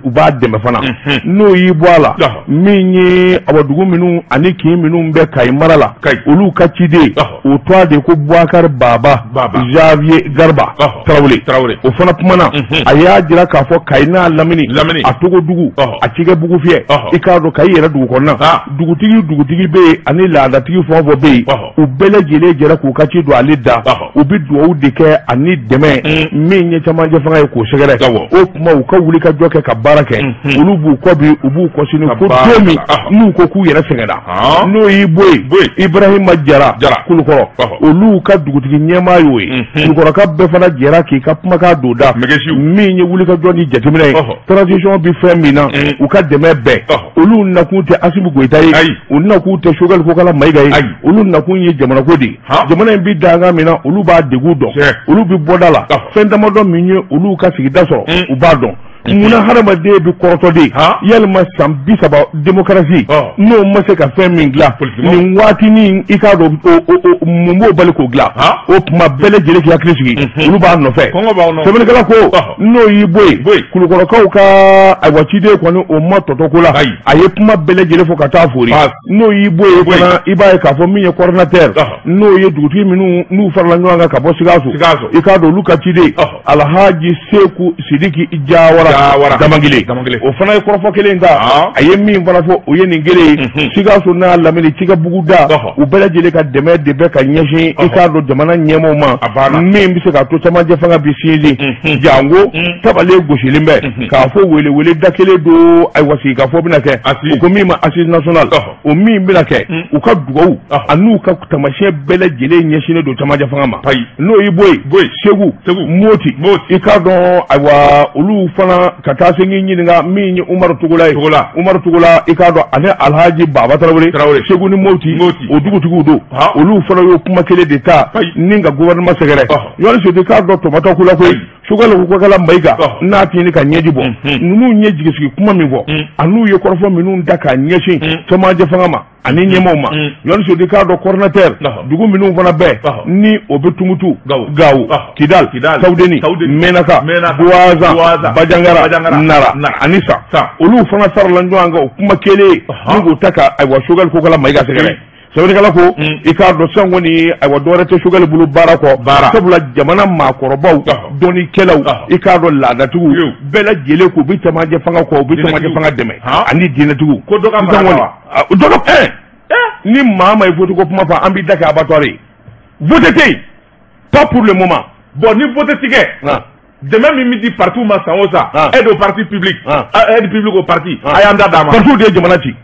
[SPEAKER 1] u b'a dɛmɛ fana. N'o y'i bɔ a la, min ye awa dugu minnu ani kin minnu bɛ Kayi mara la, olu ka ciden o tɔgɔ de ko Boubacar Baba Xavier Garba Tarawele, o fana kumana, a y'a jira k'a fɔ Kayi n'a lamini, a Togodugu, a Cikɛbugu fiyɛ, i k'a dɔn Kayi yɛrɛ dugu kɔnɔna, dugutigi bɛ yen ani laadatigi fɛn o fɛn bɛ yen, u bɛɛ lajɛlen jɛra k'u ka ci don ale da, u bɛ dugawu de kɛ ani dɛmɛ min ye cɛmancɛ fanga ye k'o sɛgɛrɛ. O tuma u ka wuli ka jɔ kɛ ka baara kɛ, olu b'u kɔ bi, u b'u kɔ sini, ko don min n'u ko k'u yɛrɛ sɛgɛnna. N'o y'i bɔ yen, Ibrahima Jara Kulukɔrɔ, olu ka dugutigi ɲɛmaa y'o ye. Kulukɔrɔka bɛɛ fana jɛra k'i ka kumakan don da, min ye wulikajɔ ni jateminɛ ye, transition bi fɛn min na, u ka dɛmɛ bɛɛ. Olu nakun tɛ Assimi Goïta ye, u nakun tɛ Choguel Kokala Mayiga ye, olu nakun ye jamanako de ye. Jamana in bi danga min na, olu b'a degun dɔn, olu bi bɔda la, fɛn damadɔ min ye olu ka sigida sɔrɔ, u b'a dɔn. Munna hadamaden bi kɔrɔtɔ de, yalima san 30 démocratie n'o ma se ka fɛn min dilan nin waatinin, i k'a dɔn mun b'o bali k'o dilan. O tuma bɛɛ lajɛlen k'i hakili sigi, olu b'a nɔfɛ. Sɛbɛnnikɛla ko n'o y'i bɔ yen, Kulukɔrɔkaw ka ayiwa ciden kɔni o ma tɔtɔ ko la, a ye kuma bɛɛ lajɛlen fɔ ka taa foori. N'o y'i bɔ yen fana, i b'a ye k'a fɔ min ye coordinateur, n'o ye dugutigi minnu n'u farala ɲɔgɔn kan ka bɔ Sikaso, i k'a dɔn olu ka ciden Alhaji Seku Sidiki Jawara Damangile, o fana ye kɔrɔfɔ kelen ta, a ye min fana fɔ o ye nin kelen ye. Sikaso n'a lamini, Cikɛbugu da, u bɛɛ lajɛlen ka dɛmɛ de bɛ ka ɲɛsin i k'a dɔn jamana ɲɛmaaw ma, min bɛ se k'a to cɛmancɛ fanga bi sinsin. Jango tabalen gosilen bɛ k'a fɔ welewele da kelen don, ayiwa sigikafɔ bɛna kɛ, u ko min ma assise nationale, o min bɛna kɛ, u ka dugawu an'u ka taamasiyɛn bɛɛ lajɛlen ɲɛsinnen don cɛmancɛ fanga ma. N'o y'i bɔ yen, Segu, Moti, i k'a dɔn ayiwa olu fana Sisan ka taa se k'i ɲininka min ye Umaru Togola ye. Umaru Togola, i k'a dɔn ani Alhaji Baba Tarawele, Segu ni Moti, o dugutigiw don. Olu fana y'o kuma kelen de ta ni ka gouvernement sɛgɛrɛ. Journaliste Seydou, i k'a dɔn tɔmɔtɔ ko la koyi, Choguel Kokalla Maïga n'a tɛ ɲini ka ɲɛji bɔ, ninnu ye jigisigi kuma min fɔ, an'u ye kɔrɔfɔ minnu da k'a ɲɛsin cɛmancɛ fanga ma ani ɲɛmaaw ma. Journaliste Seydou, i k'a dɔn coordinateur dugu minnu fana bɛɛ ni o bɛ Tumutu, Gawo, Kidal, Tawudeni, Menaka, Buwaza, Bajangara, Nara ani San, olu fana farala ɲɔgɔn kan o kuma kelen ni k'o ta ka ayiwa Choguel Kokalla Maïga sɛgɛrɛ. Sɛbɛnnikɛla ko i k'a dɔn sisan kɔni, ayiwa, dɔwɛrɛ tɛ Choguel bolo baara kɔ, sabula jamana maakɔrɔbaw, dɔnnikɛlaw, i k'a dɔn laadatigiw bɛɛ lajɛlen k'u bɛ cɛmancɛ fanga kɔ, u bɛ cɛmancɛ fanga dɛmɛ, ani diinɛtigiw.
[SPEAKER 2] Ko dɔ ka fara wa?
[SPEAKER 1] Dɔ ka ni maa ma ye vote ko kuma fɔ, an b'i da kɛ abattoir ye. Vote tɛ yen, pas pour le moment.
[SPEAKER 2] Bon, ni vote ti kɛ, dɛmɛ min bɛ di parti ma san o san, aide au parti public, aide publique au parti, a y'an da d'a ma.
[SPEAKER 1] Parti de ye jamana ci.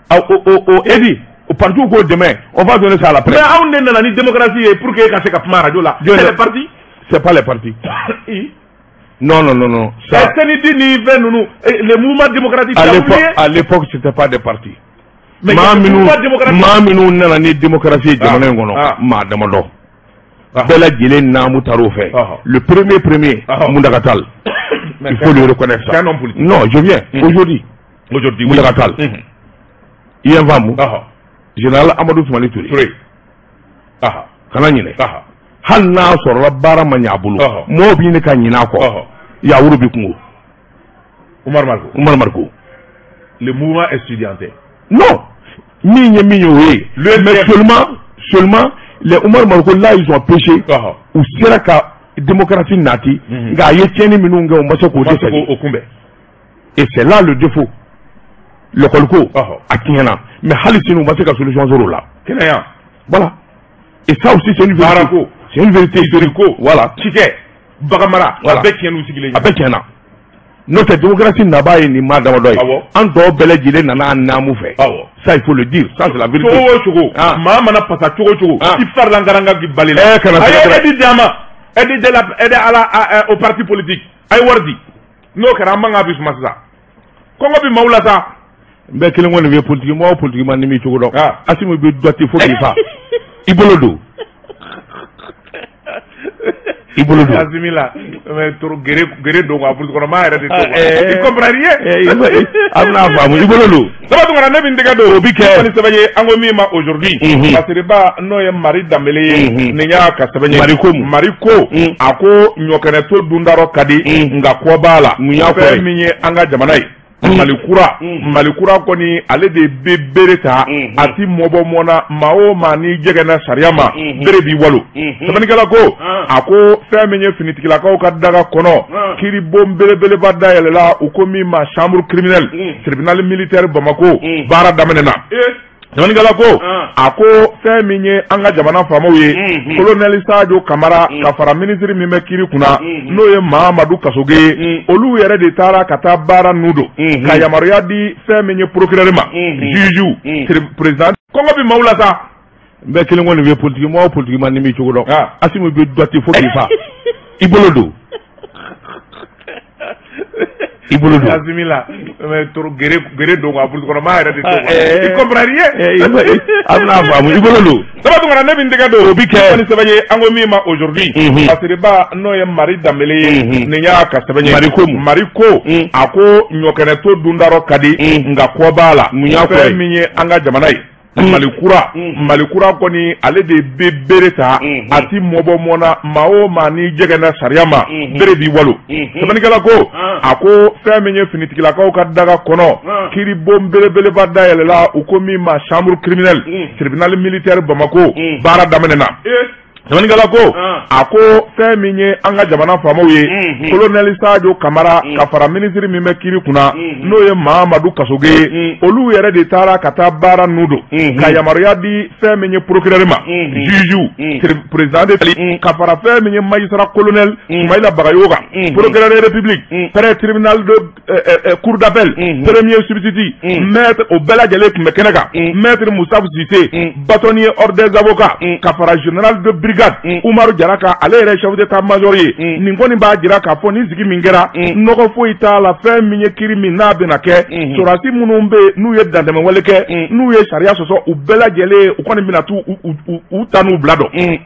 [SPEAKER 1] O aide o parti k'o dɛmɛ, on va donner ça à la presse.
[SPEAKER 2] Mais anw de nana ni démocratie ye pour que e ka se ka kuma radio la. C'est les partis.
[SPEAKER 1] C'est pas les partis. Non, non, non, non.
[SPEAKER 2] Ça... CNID ni fɛn ninnu, les mouvements démocratiques.
[SPEAKER 1] À l'époque, c'était pas des partis. Maa minnu nana ni démocratie ye jamana in kɔnɔ, maa damadɔ. Bɛɛ lajɛlen naamu taar'o fɛ. Le premier, Mountaga Tall. Il faut lui reconnaître ça.
[SPEAKER 2] C'est un homme politique.
[SPEAKER 1] Non, je viens. Aujourd'hui.
[SPEAKER 2] Aujourd'hui.
[SPEAKER 1] Mountaga Tall. I ye n faamu? Général Amadou Toumani Touré.
[SPEAKER 2] Touré.
[SPEAKER 1] Kana ɲinɛ. Hali n'a sɔrɔla baara ma ɲɛ a bolo, mɔgɔw bɛ ɲini ka ɲinɛ a kɔ. Yawuru bi kungo.
[SPEAKER 2] Oumar Mariko.
[SPEAKER 1] Oumar Mariko.
[SPEAKER 2] Le mouvement estudiantin.
[SPEAKER 1] Non. Min ye min ye o ye. Mais seulement les Oumar Mariko là, ils ont péché. U sera ka démocratie nati. Nka a ye tiɲɛni minnu kɛ, u ma se k'o de
[SPEAKER 2] o kunbɛn.
[SPEAKER 1] Et c'est là le défaut. L'école ko a tiɲɛna, mais hali sini u ma se ka solution sɔrɔ o la.
[SPEAKER 2] Kɛnɛya.
[SPEAKER 1] Voilà. Et ça aussi, c'est une vérité.
[SPEAKER 2] Baarako.
[SPEAKER 1] C'est une vérité historique. Voilà.
[SPEAKER 2] Cikɛ, baganmara. A bɛɛ tiɲɛn'u sigilen.
[SPEAKER 1] A bɛɛ tiɲɛna. N'o tɛ, démocratie nabaa ye nin maa damadɔ ye. An tɔw bɛɛ lajɛlen nana a naamu fɛ. Ça, il faut le dire, ça, c'est la vérité.
[SPEAKER 2] Cogo o cogo, maa mana pasa cogo o cogo, i farilankaranga k'i bali la.
[SPEAKER 1] Kana
[SPEAKER 2] a ye aide di a ma, aide de la aide à la au parti politique, a ye wari di. N'o kɛra, an man k'a bi suma sisan. Kɔngɔ bi maaw la sa.
[SPEAKER 1] N bɛ kelen kɔni bɛ politique mɔgɔ o politique ma ni m'i cogo dɔn. Assimi bɛ dɔ ten fo k'i fa. I bolo don. I bolo don.
[SPEAKER 2] Assimi la, mais toro gere gere don quoi, brousse kɔnɔ maa yɛrɛ de to quoi. Il comprend rien.
[SPEAKER 1] A bɛna faamu, i bolo don.
[SPEAKER 2] Saba Tunkara, ne bɛ n tɛgɛ don.
[SPEAKER 1] O bi kɛ.
[SPEAKER 2] Ni sɛbɛn ye, an ko min ma aujourd'hui. Basiriba n'o ye Mari Danbele ye. Nin y'a ka sɛbɛn ye.
[SPEAKER 1] Mari ko mun?
[SPEAKER 2] Mari ko. A ko ɲɔkɛnɛ to dundarɔ ka di. Nka kɔ b'a la.
[SPEAKER 1] Mun y'a kɔ ye?
[SPEAKER 2] Fɛn min ye an ka jamana ye. Mali kura, Mali kura kɔni, ale de bɛ bere ta, a ti mɔbɔ mɔna. Maa o maa n'i jɛgɛnna sariya ma, bere b'i walo. Sɛbɛnnikɛla ko, a ko fɛn min ye finitigilakaw ka daga kɔnɔ, kiiribon belebeleba dayɛlɛla, u ko min ma chambre criminelle, tribunal militaire Bamako baara daminɛna. Sɛbɛnnikɛla ko, a ko fɛn min ye an ka jamana faamaw ye, colonel Sadio Kamara ka fara ministre min bɛ kiiri kunna, n'o ye Mahamadu Kasoge ye, olu yɛrɛ de taara ka taa baara nu don ka yamaruya di fɛn min ye procureur ma, juge, président. Kɔngɔ bi maaw la sa.
[SPEAKER 1] N bɛ kelen kɔni bɛ politique mɔgɔ o politique ma ni m'i cogo dɔn. Assimi bɛ dɔ ten fo k'i fa. I bolo don. I bolo don.
[SPEAKER 2] Assimi la, mais toro gere gere don quoi, brousse kɔnɔ maa yɛrɛ de to quoi. Il comprend rien.
[SPEAKER 1] A bɛna faamu, i bolo don.
[SPEAKER 2] Saba Tunkara, ne bɛ n tɛgɛ don.
[SPEAKER 1] O bi kɛ.
[SPEAKER 2] Ni sɛbɛn ye, an ko min ma aujourd'hui. Basiriba n'o ye Mari Danbele ye. Nin y'a ka sɛbɛn ye.
[SPEAKER 1] Mari ko mun?
[SPEAKER 2] Mari ko, a ko ɲɔkɛnɛ to dundarɔ ka di. Nka kɔ b'a la.
[SPEAKER 1] Mun y'a kɔ ye?
[SPEAKER 2] Fɛn min ye an ka jamana ye. Mali kura, Mali kura kɔni, ale de bɛ bere ta, a ti mɔbɔ mɔna. Maa o maa n'i jɛgɛnna sariya ma, bere b'i walo. Sɛbɛnnikɛla ko, a ko fɛn min ye finitigilakaw ka daga kɔnɔ, kiiribon belebeleba dayɛlɛla, u ko min ma chambre criminelle, tribunal militaire Bamako baara daminɛna. Sɛbɛnnikɛla ko, a ko fɛn min ye an ka jamana faamaw ye, colonel Sadio Kamara ka fara ministre min bɛ kiiri kunna, n'o ye Mahamadu Kasoge ye, olu yɛrɛ de taara ka taa baara nu don ka yamaruya di fɛn min ye procureur ma, juge, président de, ka fara fɛn min ye magistrat colonel Soumaïla Bagayogo kan, procureur de République près tribunal de cour d'appel, premier substitut, maître, o bɛɛ lajɛlen tun bɛ kɛnɛ kan, maître Moussa Cissé, bâtonnier ordre des avocats, ka fara général de brigade brigade Umaru Jara kan, ale yɛrɛ chef d'état major ye. Nin kɔni b'a jira k'a fɔ ni sigi min kɛra, nɔgɔ foyi t'a la. Fɛn min ye kiiri min n'a bɛna kɛ, sɔrɔdasi minnu bɛ yen n'u ye dantɛmɛwale kɛ, n'u ye sariya sɔsɔ, u bɛɛ lajɛlen u kɔni bɛna t'u u ta n'u bila dɔn.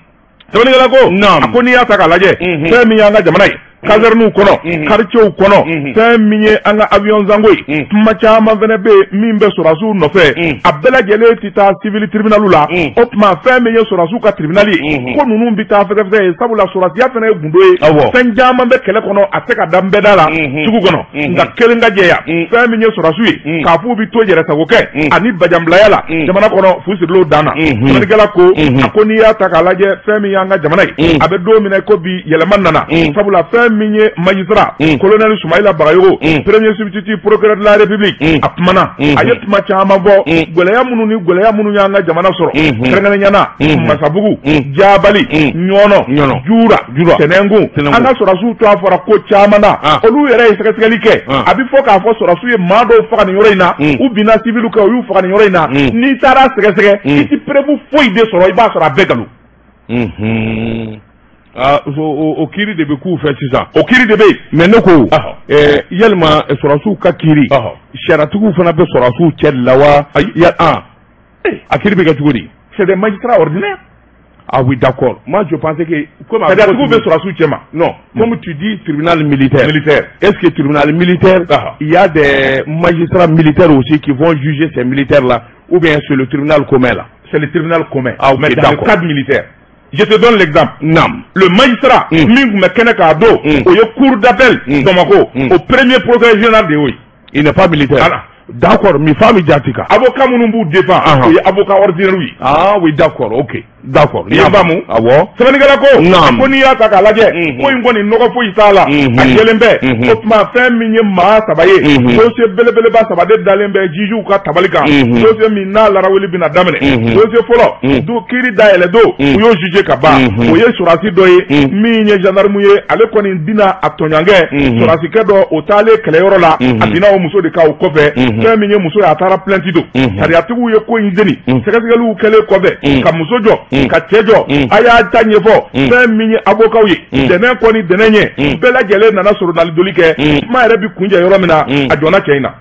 [SPEAKER 2] Sɛbɛnnikɛla ko a ko n'i y'a ta k'a lajɛ, fɛn min y'an ka jamana ye, kaserniw kɔnɔ, quartierw kɔnɔ, fɛn min ye an ka avion sanko ye, kuma caman fɛnɛ bɛ yen min bɛ sɔrɔdasiw nɔfɛ, a bɛɛ lajɛlen tɛ taa civil tribunal la. O tuma fɛn min ye sɔrɔdasiw ka tribunal ye, ko ninnu bɛ taa fɛgɛfɛgɛ ye, sabula sɔrɔdasiya fɛnɛ ye gundo ye. Fɛn caman bɛ kɛlɛ kɔnɔ, a tɛ se ka da bɛɛ da la sugu kɔnɔ, nka kelen ka jɛya, fɛn min ye sɔrɔdasiw ye, k'a f'u bɛ to yɛrɛsago kɛ ani bajanbilaya la jamana kɔnɔ, fu sirilenw dan na. Sɛbɛnnikɛla ko a ko n'i y'a ta k'a lajɛ, fɛn min y'an ka jamana ye, a bɛ don min na ko bi, yɛlɛma nana, sabula fɛn min ye magistrat colonel Soumaïla Bagayogo, premier substitut procureur de la République, a kumana, a ye kuma caman fɔ, gɛlɛya minnu ni gɛlɛya minnu y'an ka jamana sɔrɔ, kɛrɛnkɛrɛnnenya la Masabugu, Jabali, Ɲɔnɔ, Jura, Tɛnɛnkun, an ka sɔrɔdasiw to a fɔra ko caman na, olu yɛrɛ ye sɛgɛsɛgɛli kɛ. A bɛ fɔ k'a fɔ sɔrɔdasiw ye maa dɔw faga nin yɔrɔ in na, u binna civil kan, u y'u faga nin yɔrɔ in na. N'i taara sɛgɛsɛgɛ, i ti preuve foyi de sɔrɔ, i b'a sɔrɔ a bɛɛ nkalon.
[SPEAKER 1] Ah, o kiiri de bɛ k'u fɛ sisan.
[SPEAKER 2] O kiiri de bɛ yen.
[SPEAKER 1] Mais ne ko, yalima sɔrɔdasiw ka kiiri, sariyatigiw fana bɛ sɔrɔdasiw cɛ de la wa? Ayi, a kiiri bɛ kɛ cogo di?
[SPEAKER 2] C'est des magistrats ordinaires.
[SPEAKER 1] Ah oui, d'accord. Moi, je pensais que
[SPEAKER 2] comme sariyatigiw bɛ sɔrɔdasiw cɛ ma.
[SPEAKER 1] Non, comme tu dis tribunal militaire.
[SPEAKER 2] Militaire.
[SPEAKER 1] Est-ce que tribunal militaire, il y a des magistrats militaires aussi qui vont juger ces militaires-là, ou bien c'est le tribunal commun là?
[SPEAKER 2] C'est le tribunal commun.
[SPEAKER 1] Ah, ok,
[SPEAKER 2] mais dans le cadre militaire. Je te donne l'exemple.
[SPEAKER 1] Nam.
[SPEAKER 2] Le magistrat, min tun bɛ kɛnɛ k'a don, o ye cour d'appel Bamako, o premier procureur général de y'o ye.
[SPEAKER 1] Il n'est pas militaire.
[SPEAKER 2] Voilà.
[SPEAKER 1] D'accord, mi fa mi jati kan.
[SPEAKER 2] Avocat minnu b'u défend, o ye avocat ordinaire ye.
[SPEAKER 1] Ah oui, d'accord, ok. D'accord.
[SPEAKER 2] I y'a faamu?
[SPEAKER 1] Awɔ.
[SPEAKER 2] Sɛbɛnnikɛla ko,
[SPEAKER 1] Naam.
[SPEAKER 2] ko n'i y'a ta k'a lajɛ, ko in kɔni nɔgɔ foyi t'a la, a jɛlen bɛ. O tuma fɛn min ye maa saba ye, dossier belebeleba saba de dalen bɛ jugew ka tabali kan. Dossier min n'a larawuli bɛna daminɛ. Dossier fɔlɔ, du kiiri dayɛlɛ don, u y'o juger ka ban. O ye sɔrɔdasi dɔ ye, min ye gendarme ye, ale kɔni bɛna a tɔɲɔnkɛ, sɔrɔdasikɛ dɔ, o taalen kɛlɛyɔrɔ la, a binna o muso de kan o kɔfɛ. Fɛn min ye muso ye, a taara plainte don. Sariyatigiw ye ko in jeni, sɛgɛsɛgɛliw kɛlen kɔfɛ, ka muso jɔ, ka cɛ jɔ, a y'a ta ɲɛfɔ. Fɛn min ye avocat ye, dɛnɛn kɔ ni dɛnɛn ɲɛ, bɛɛ lajɛlen nana soronali doli kɛ. Kuma yɛrɛ bi kunjɛ yɔrɔ min na, a jɔnna cɛ in na.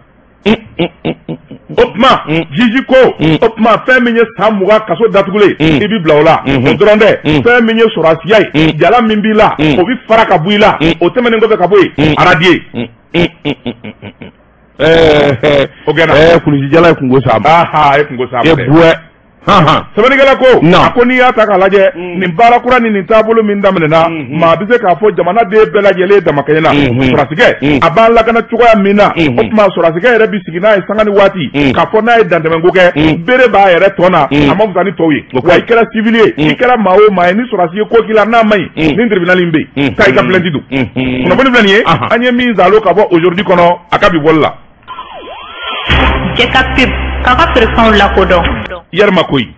[SPEAKER 2] O tuma juge ko, o tuma fɛn min ye san 20 kaso datugulen, i bi bila o la. O dɔrɔn tɛ, fɛn min ye sɔrɔdasiya ye, jala min b'i la, o bi fara ka bɔ i la. O tɛmɛnen kɔfɛ ka bɔ yen, radier. O gɛnna.
[SPEAKER 1] Kulusijala ye kungo s'a ma.
[SPEAKER 2] Aha, a ye kungo s'a ma dɛ.
[SPEAKER 1] E buwɛ.
[SPEAKER 2] Sɛbɛnnikɛla ko, a ko n'i y'a ta k'a lajɛ, nin baara kura ni nin taabolo min daminɛna, maa bɛ se k'a fɔ jamanaden bɛɛ lajɛlen damakɛɲɛ na, sɔrɔdasikɛ a b'an lakana cogoya min na, o tuma sɔrɔdasikɛ yɛrɛ bɛ sigi n'a ye sanga ni waati k'a fɔ n'a ye dantɛmɛko kɛ, bere b'a yɛrɛ tɔ na, a ma fisa ni tɔw ye. Wa i kɛra civil ye, i kɛra maa o maa ye, ni sɔrɔdasi ye ko k'i la n'a ma ɲi, nin tribunal in bɛ yen, taa i ka plainte don. Kunnafoni filɛ nin ye, an ye min zalo ka bɔ Aujourd'hui kɔnɔ, a ka bi bɔli la.
[SPEAKER 3] Cɛ ka pub k'a ka feerefɛnw lakodɔn.
[SPEAKER 2] Yɛrɛma koyi.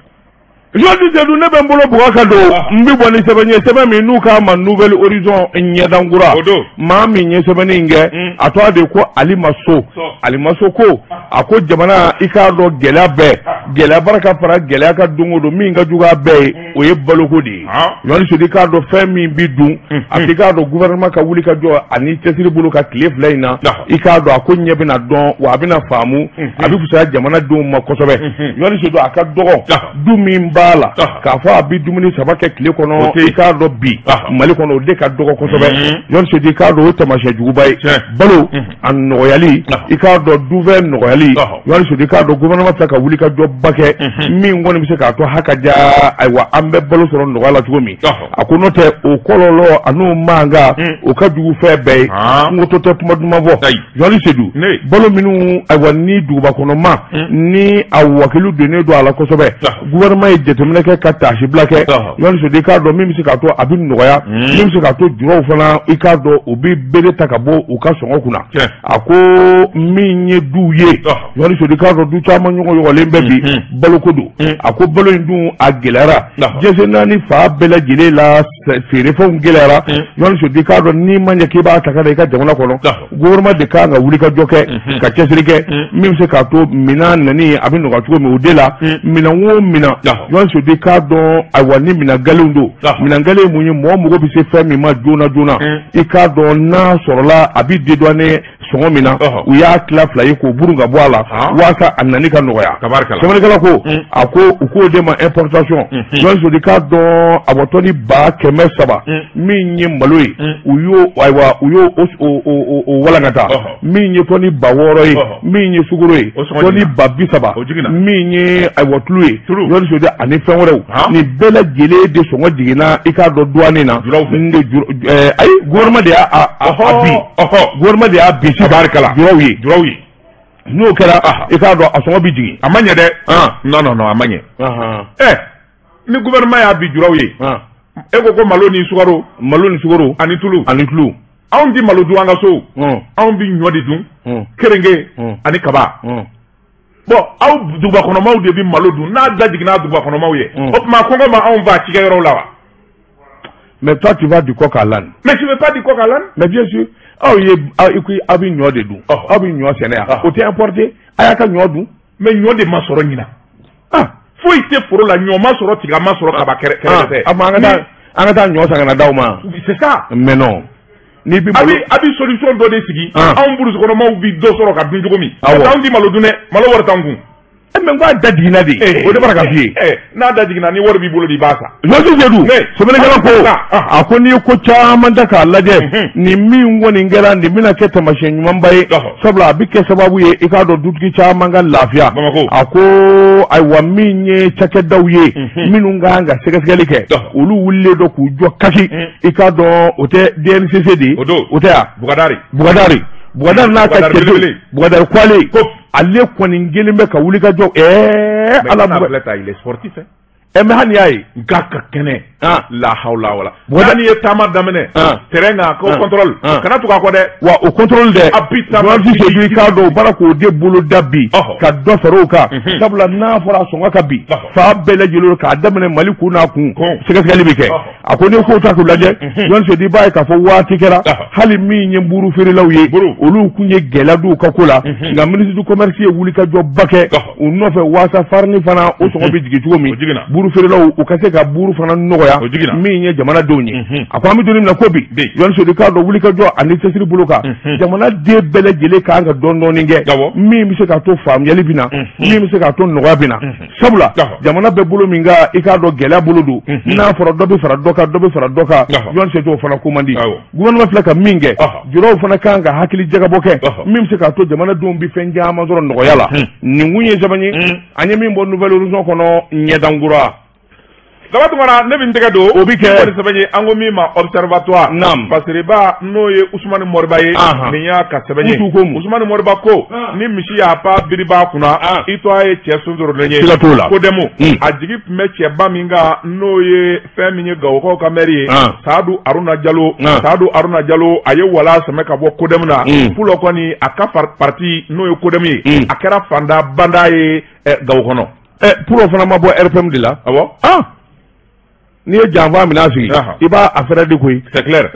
[SPEAKER 1] Journaliste Seydou, ne bɛ n bolo bugɔ ka don, n bɛ bɔ ni sɛbɛn ye, sɛbɛn min n'u k'a ma Nouvel Horizon ɲɛdankura. Maa min ye sɛbɛnni in kɛ, a tɔgɔ de ko Alima So. Alima So ko, a ko jamana, i k'a dɔn gɛlɛya bɛɛ, gɛlɛya barika fara gɛlɛya ka don o don, min ka jugu a bɛɛ ye, o ye baloko de ye. Journaliste Seydou, i k'a dɔn fɛn min bi dun, a k'i k'a dɔn gouvernement ka wuli ka jɔ ani cɛsiri bolo ka tile 2 in na, i k'a dɔn a ko ɲɛ bɛna dɔn, wa a bɛna faamu, a bɛ fisaya jamanadenw ma kosɛbɛ. Journaliste Seydou, a ka dɔgɔ du min b'a la k'a fɔ a bɛ dumuni 3 kɛ tile kɔnɔ, i k'a dɔn bi Mali kɔnɔ, o de ka dɔgɔ kosɛbɛ. Journaliste Seydou, i k'a dɔn o ye taamasiyɛn juguba ye. Balo a nɔgɔyali, i k'a dɔn dufɛn nɔgɔyali, Journaliste Seydou, i k'a dɔn gouvernement filɛ ka wuli ka jɔ ba kɛ min kɔni bɛ se k'a to ha ka ja, ayiwa, an bɛ balo sɔrɔ nɔgɔya la cogo min. A ko n'o tɛ, o kɔlɔlɔ an'o mankan, o ka jugu fɛn bɛɛ ye. Kungo tɛ kuma duman fɔ. Journaliste Seydou, balo minnu, ayiwa, ni duguba kɔnɔ ma ni a wakilu donnen don a la kosɛbɛ, gouvernement ye jateminɛ kɛ ka taasibila kɛ. Journaliste Seydou, i k'a dɔn min bɛ se k'a to a bɛ nɔgɔya, min bɛ se k'a to juraw fana, i k'a dɔn u bɛ bere ta ka bɔ u ka sɔngɔ kunna. A ko min ye duw ye, Journaliste Seydou, i k'a dɔn du caman ɲɔgɔn yɔgɔlen bɛ bi, baloko don. A ko balo in dun a gɛlɛyara jɛse naani fa bɛɛ lajɛlen la, feerefɛnw gɛlɛyara. Journaliste Seydou, i k'a dɔn n'i ma ɲɛ k'i b'a ta ka na i ka jamana kɔnɔ, gouvernement de kan ka wuli ka jɔ kɛ, ka cɛsiri kɛ min bɛ se k'a to minɛn nani a bɛ nɔgɔya cogo min. O de la, minɛn o minɛn, Jɔn Seydou k'a dɔn ayiwa ni minɛn gɛlɛnw don minɛn gɛlɛn mun ye mɔgɔ mago bɛ se fɛn min ma joona joona i k'a dɔn n'a sɔrɔla a bɛ dédouaner sɔngɔ min na u y'a tila fila ye k'o burun ka bɔ a la walasa a nani ka nɔgɔya sɛbɛnnikɛla ko a ko u k'o de ma importation Jɔn Seydou k'a dɔn a bɔ tɔni 300,000 min ye malo ye u y'o ayiwa u y'o o walankata min ye tɔni 6,000 ye min ye sukaro ye tɔni 30,000 min ye ayiwa tulu ye Jɔn Seydou ani fɛn wɛrɛw nin bɛɛ lajɛlen de sɔngɔ jiginna i k'a dɔn douane na ayi gouvernement de y'a bin gouvernement de y'a bin sisan juraw ye n'o kɛra i k'a dɔn a sɔngɔ bɛ jigin
[SPEAKER 2] a ma ɲɛ dɛ non non non a ma ɲɛ ni gouvernement y'a bin juraw ye e ko malo ni sukaro ani tulu anw ti malo dun an ka so anw bi ɲɔ de dun kerenke ani kaba bon aw dugubakɔnɔmaw de bi malo dun n'a da jiginna dugubakɔnɔmaw ye o tuma kɔngɔ ma anw fa cikɛyɔrɔw la wa.
[SPEAKER 1] Mais toi tu vas du coq à l'âne.
[SPEAKER 2] Mais tu veux pas du coq à l'âne.
[SPEAKER 1] Mais bien sûr aw ye aw bi ɲɔ de dun aw bi ɲɔ sɛnɛ yan o tɛ importer a y'a ka ɲɔ dun.
[SPEAKER 2] Mais ɲɔ de ma sɔrɔ ɲinan foyi tɛ foro la ɲɔ ma sɔrɔ tiga ma sɔrɔ kaba kɛrɛ tɛ.
[SPEAKER 1] An ka taa ɲɔ san ka na d'aw ma.
[SPEAKER 2] C'est ça.
[SPEAKER 1] Mais non. Ni bi
[SPEAKER 2] a bi solution dɔ de sigi anw burusi kɔnɔmaw bi dɔ sɔrɔ ka dun cogo min anw ti malo dun dɛ malo wari t'an kun.
[SPEAKER 1] Mais n ko a da jiginna de o de bɔra ka f'i ye.
[SPEAKER 2] N'a da jiginna ni wari b'i bolo de i b'a san.
[SPEAKER 1] Jɔn Seydou sɛbɛnnikɛla ko a ko n'i ye ko caman ta k'a lajɛ nin min kɔni kɛra nin bɛna kɛ taamasiyɛn ɲumanba ye sabula a bɛ kɛ sababu ye i k'a dɔn dutigi caman ka lafiya a ko ayiwa min ye cakɛdaw ye minnu ka kan ka sɛgɛsɛgɛli kɛ olu wulilen don k'u jɔ kasi i k'a dɔn o tɛ DNCC de ye o tɛ yan Bugadari n'a ka cɛdenw Bugadari Kwale ale kɔni kelen bɛ ka wuli ka jɔ ala
[SPEAKER 2] il est sportif
[SPEAKER 1] mais hali y'a ye
[SPEAKER 2] nka ka kɛnɛ la hawla wala Bugadari ye taama daminɛ terrain kan ko contrôle kana tugu a kɔ dɛ
[SPEAKER 1] wa o contrôle dɛ
[SPEAKER 2] a bi taama
[SPEAKER 1] Seydou i k'a dɔn o baara k'o de bolo da bi ka dɔ fara o kan sabula n'a fɔra a sɔngɔ ka bi fa bɛɛ lajɛlen k'a daminɛ Mali kun n'a kun sɛgɛsɛgɛli bɛ kɛ a ko n'i ko ta k'u lajɛ Jɔn Seydou i b'a ye k'a fɔ waati kɛra hali min ye buru feerelaw ye olu kun ye gɛlɛya d'u ka ko la nka ministre du commerce ye wulikajɔba kɛ u nɔfɛ waasa farini fana o sɔngɔ bɛ jigin cogo min buru feerelaw u ka se ka buru fana nɔgɔya min ye jamanadenw ye a ko an bɛ don min na ko bi Jɔn Seydou k'a dɔn wulikajɔ ani cɛsiri bolo kan jamanaden bɛɛ lajɛlen kan ka dɔɔnin dɔɔnin kɛ min bɛ se k'a to faamuyali bɛ na min bɛ se k'a to nɔgɔya bɛ na sabula jamana bɛ bolo min kan i k'a dɔn gɛlɛya bolo don n'a fɔra dɔ bɛ fara dɔ kan dɔ bɛ fara dɔ kan Jɔn Seydou o fana ko man di gouvernement filɛ ka min kɛ juraw fana kan ka hakili jagabɔ kɛ min bɛ se k'a to jamanadenw bɛ fɛn caman sɔrɔ nɔgɔya la nin kun ye sɛbɛn ye an ye min bɔ Nouvelle Horizon kɔnɔ ɲɛdankura
[SPEAKER 2] Daba Tunkara ne bɛ n tɛgɛ don
[SPEAKER 1] o bɛ kɛ
[SPEAKER 2] nin sɛbɛn ye an ko min ma Observatoire Basiriba n'o ye Usumani Moriba ye nin y'a ka sɛbɛn ye Usumani Moriba ko ni misi y'a pa biriba kunna i to a ye cɛ sonsorolen ye
[SPEAKER 1] siga t'o la
[SPEAKER 2] Kodɛmu a jigi tun bɛ cɛba min kan n'o ye fɛn min ye Gawokaw ka maire ye Saadu Aruna Jalo Saadu Aruna Jalo a ye wala sɛmɛ ka bɔ Kodɛmu na Pulo kɔni a ka parti n'o ye Kodɛmu ye a kɛra fanda banda ye Gawo kɔnɔ.
[SPEAKER 1] Pulo fana ma bɔ RPM de la
[SPEAKER 2] awɔ
[SPEAKER 1] n'i ye janfa minɛ sigi i b'a a fɛrɛ de koyi
[SPEAKER 2] c'est clair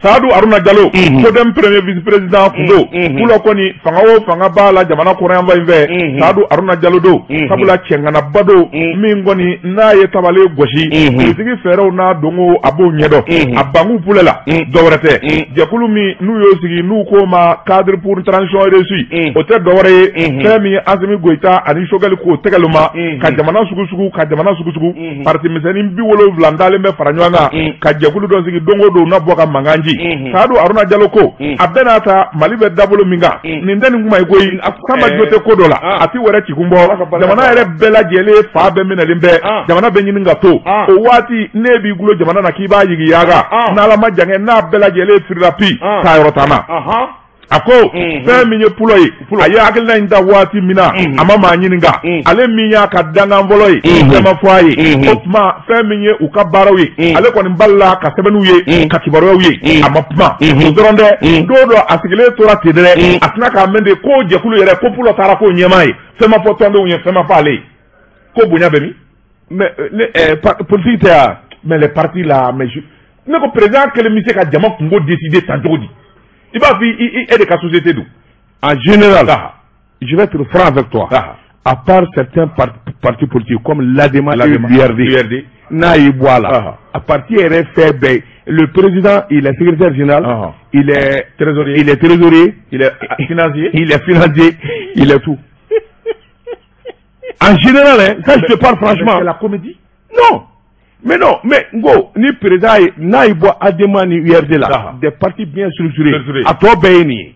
[SPEAKER 2] Saadu Aruna Jalo Kodɛm premier vice président kun don Pulo kɔni fanga o fanga b'a la jamana kɔrɔyanfan in fɛ Saadu Aruna Jalo don sabula cɛŋanaba don min kɔni n'a ye tabale gosi politiki fɛɛrɛw n'a donko a b'o ɲɛdɔn a banku Pulɛ la dɔwɛrɛ tɛ jɛkulu min n'u y'o sigi n'u k'o ma cadre pour transition réussie o tɛ dɔwɛrɛ ye fɛn min ye Asimi Goyita ani Sogɛli k'o tɛgɛlu ma ka jamana sugusugu ka jamana sugusugu parti misɛnnin 70 dalen bɛ fara ɲɔgɔn kan ka jɛkulu dɔ sigi don o don na bɔ ka mankan ci Saadu Aruna Jalo ko a bɛɛ n'a ta Mali bɛ dabolo min kan nin tɛ nin kuma ye koyi Sanba jo tɛ ko dɔ la a ti wɛrɛ cikun bɔ jamana yɛrɛ bɛɛ lajɛlen fa bɛɛ minɛlen bɛ jamana bɛ ɲini ka to o waati ne b'i gulo jamana na k'i b'a yigiyaga n'Ala ma jan kɛ n'a bɛɛ lajɛlen firila pi taa yɔrɔ t'an na. A ko fɛn min ye Pulo ye a ye hakilina in ta waati min na a ma maa ɲininka ale min y'a ka dankan fɔlɔ ye fɛn ma fɔ a ye o tuma fɛn min ye u ka baaraw ye ale kɔni balila ka sɛbɛnniw ye ka kibaruyaw ye a ma kuma o dɔrɔn dɛ don dɔ a sigilen tora ten dɛ a tɛna k'a mɛn de ko jɛkulu yɛrɛ ko Pulo taara k'o ɲɛmaa ye fɛn ma fɔ tɔndenw ye fɛn ma fɔ ale ye ko bonya bɛ min.
[SPEAKER 1] Mais politique tɛ yan
[SPEAKER 2] mais les partis là mais ne ko président kelen bɛ se ka jama kungo décider tan cogo di. I b'a fɔ e de ka société don.
[SPEAKER 1] En général, je vais être franc avec toi. À part certains partis politiques comme l'ADEMA et l'URD, n'a y'i bɔ a la, a parti yɛrɛ fɛn bɛɛ, le président, il est secrétaire général, il est
[SPEAKER 2] trésorier,
[SPEAKER 1] il est trésorier,
[SPEAKER 2] il est financier,
[SPEAKER 1] il est financier, il est tout. En général, hein, ça je te parle franchement.
[SPEAKER 2] C'est la comédie?
[SPEAKER 1] Non. Mais non, mais ngo, ni président n'a y'i bɔ ADEMA ni URD la, des partis bien structurés, a tɔ bɛɛ ye nin ye.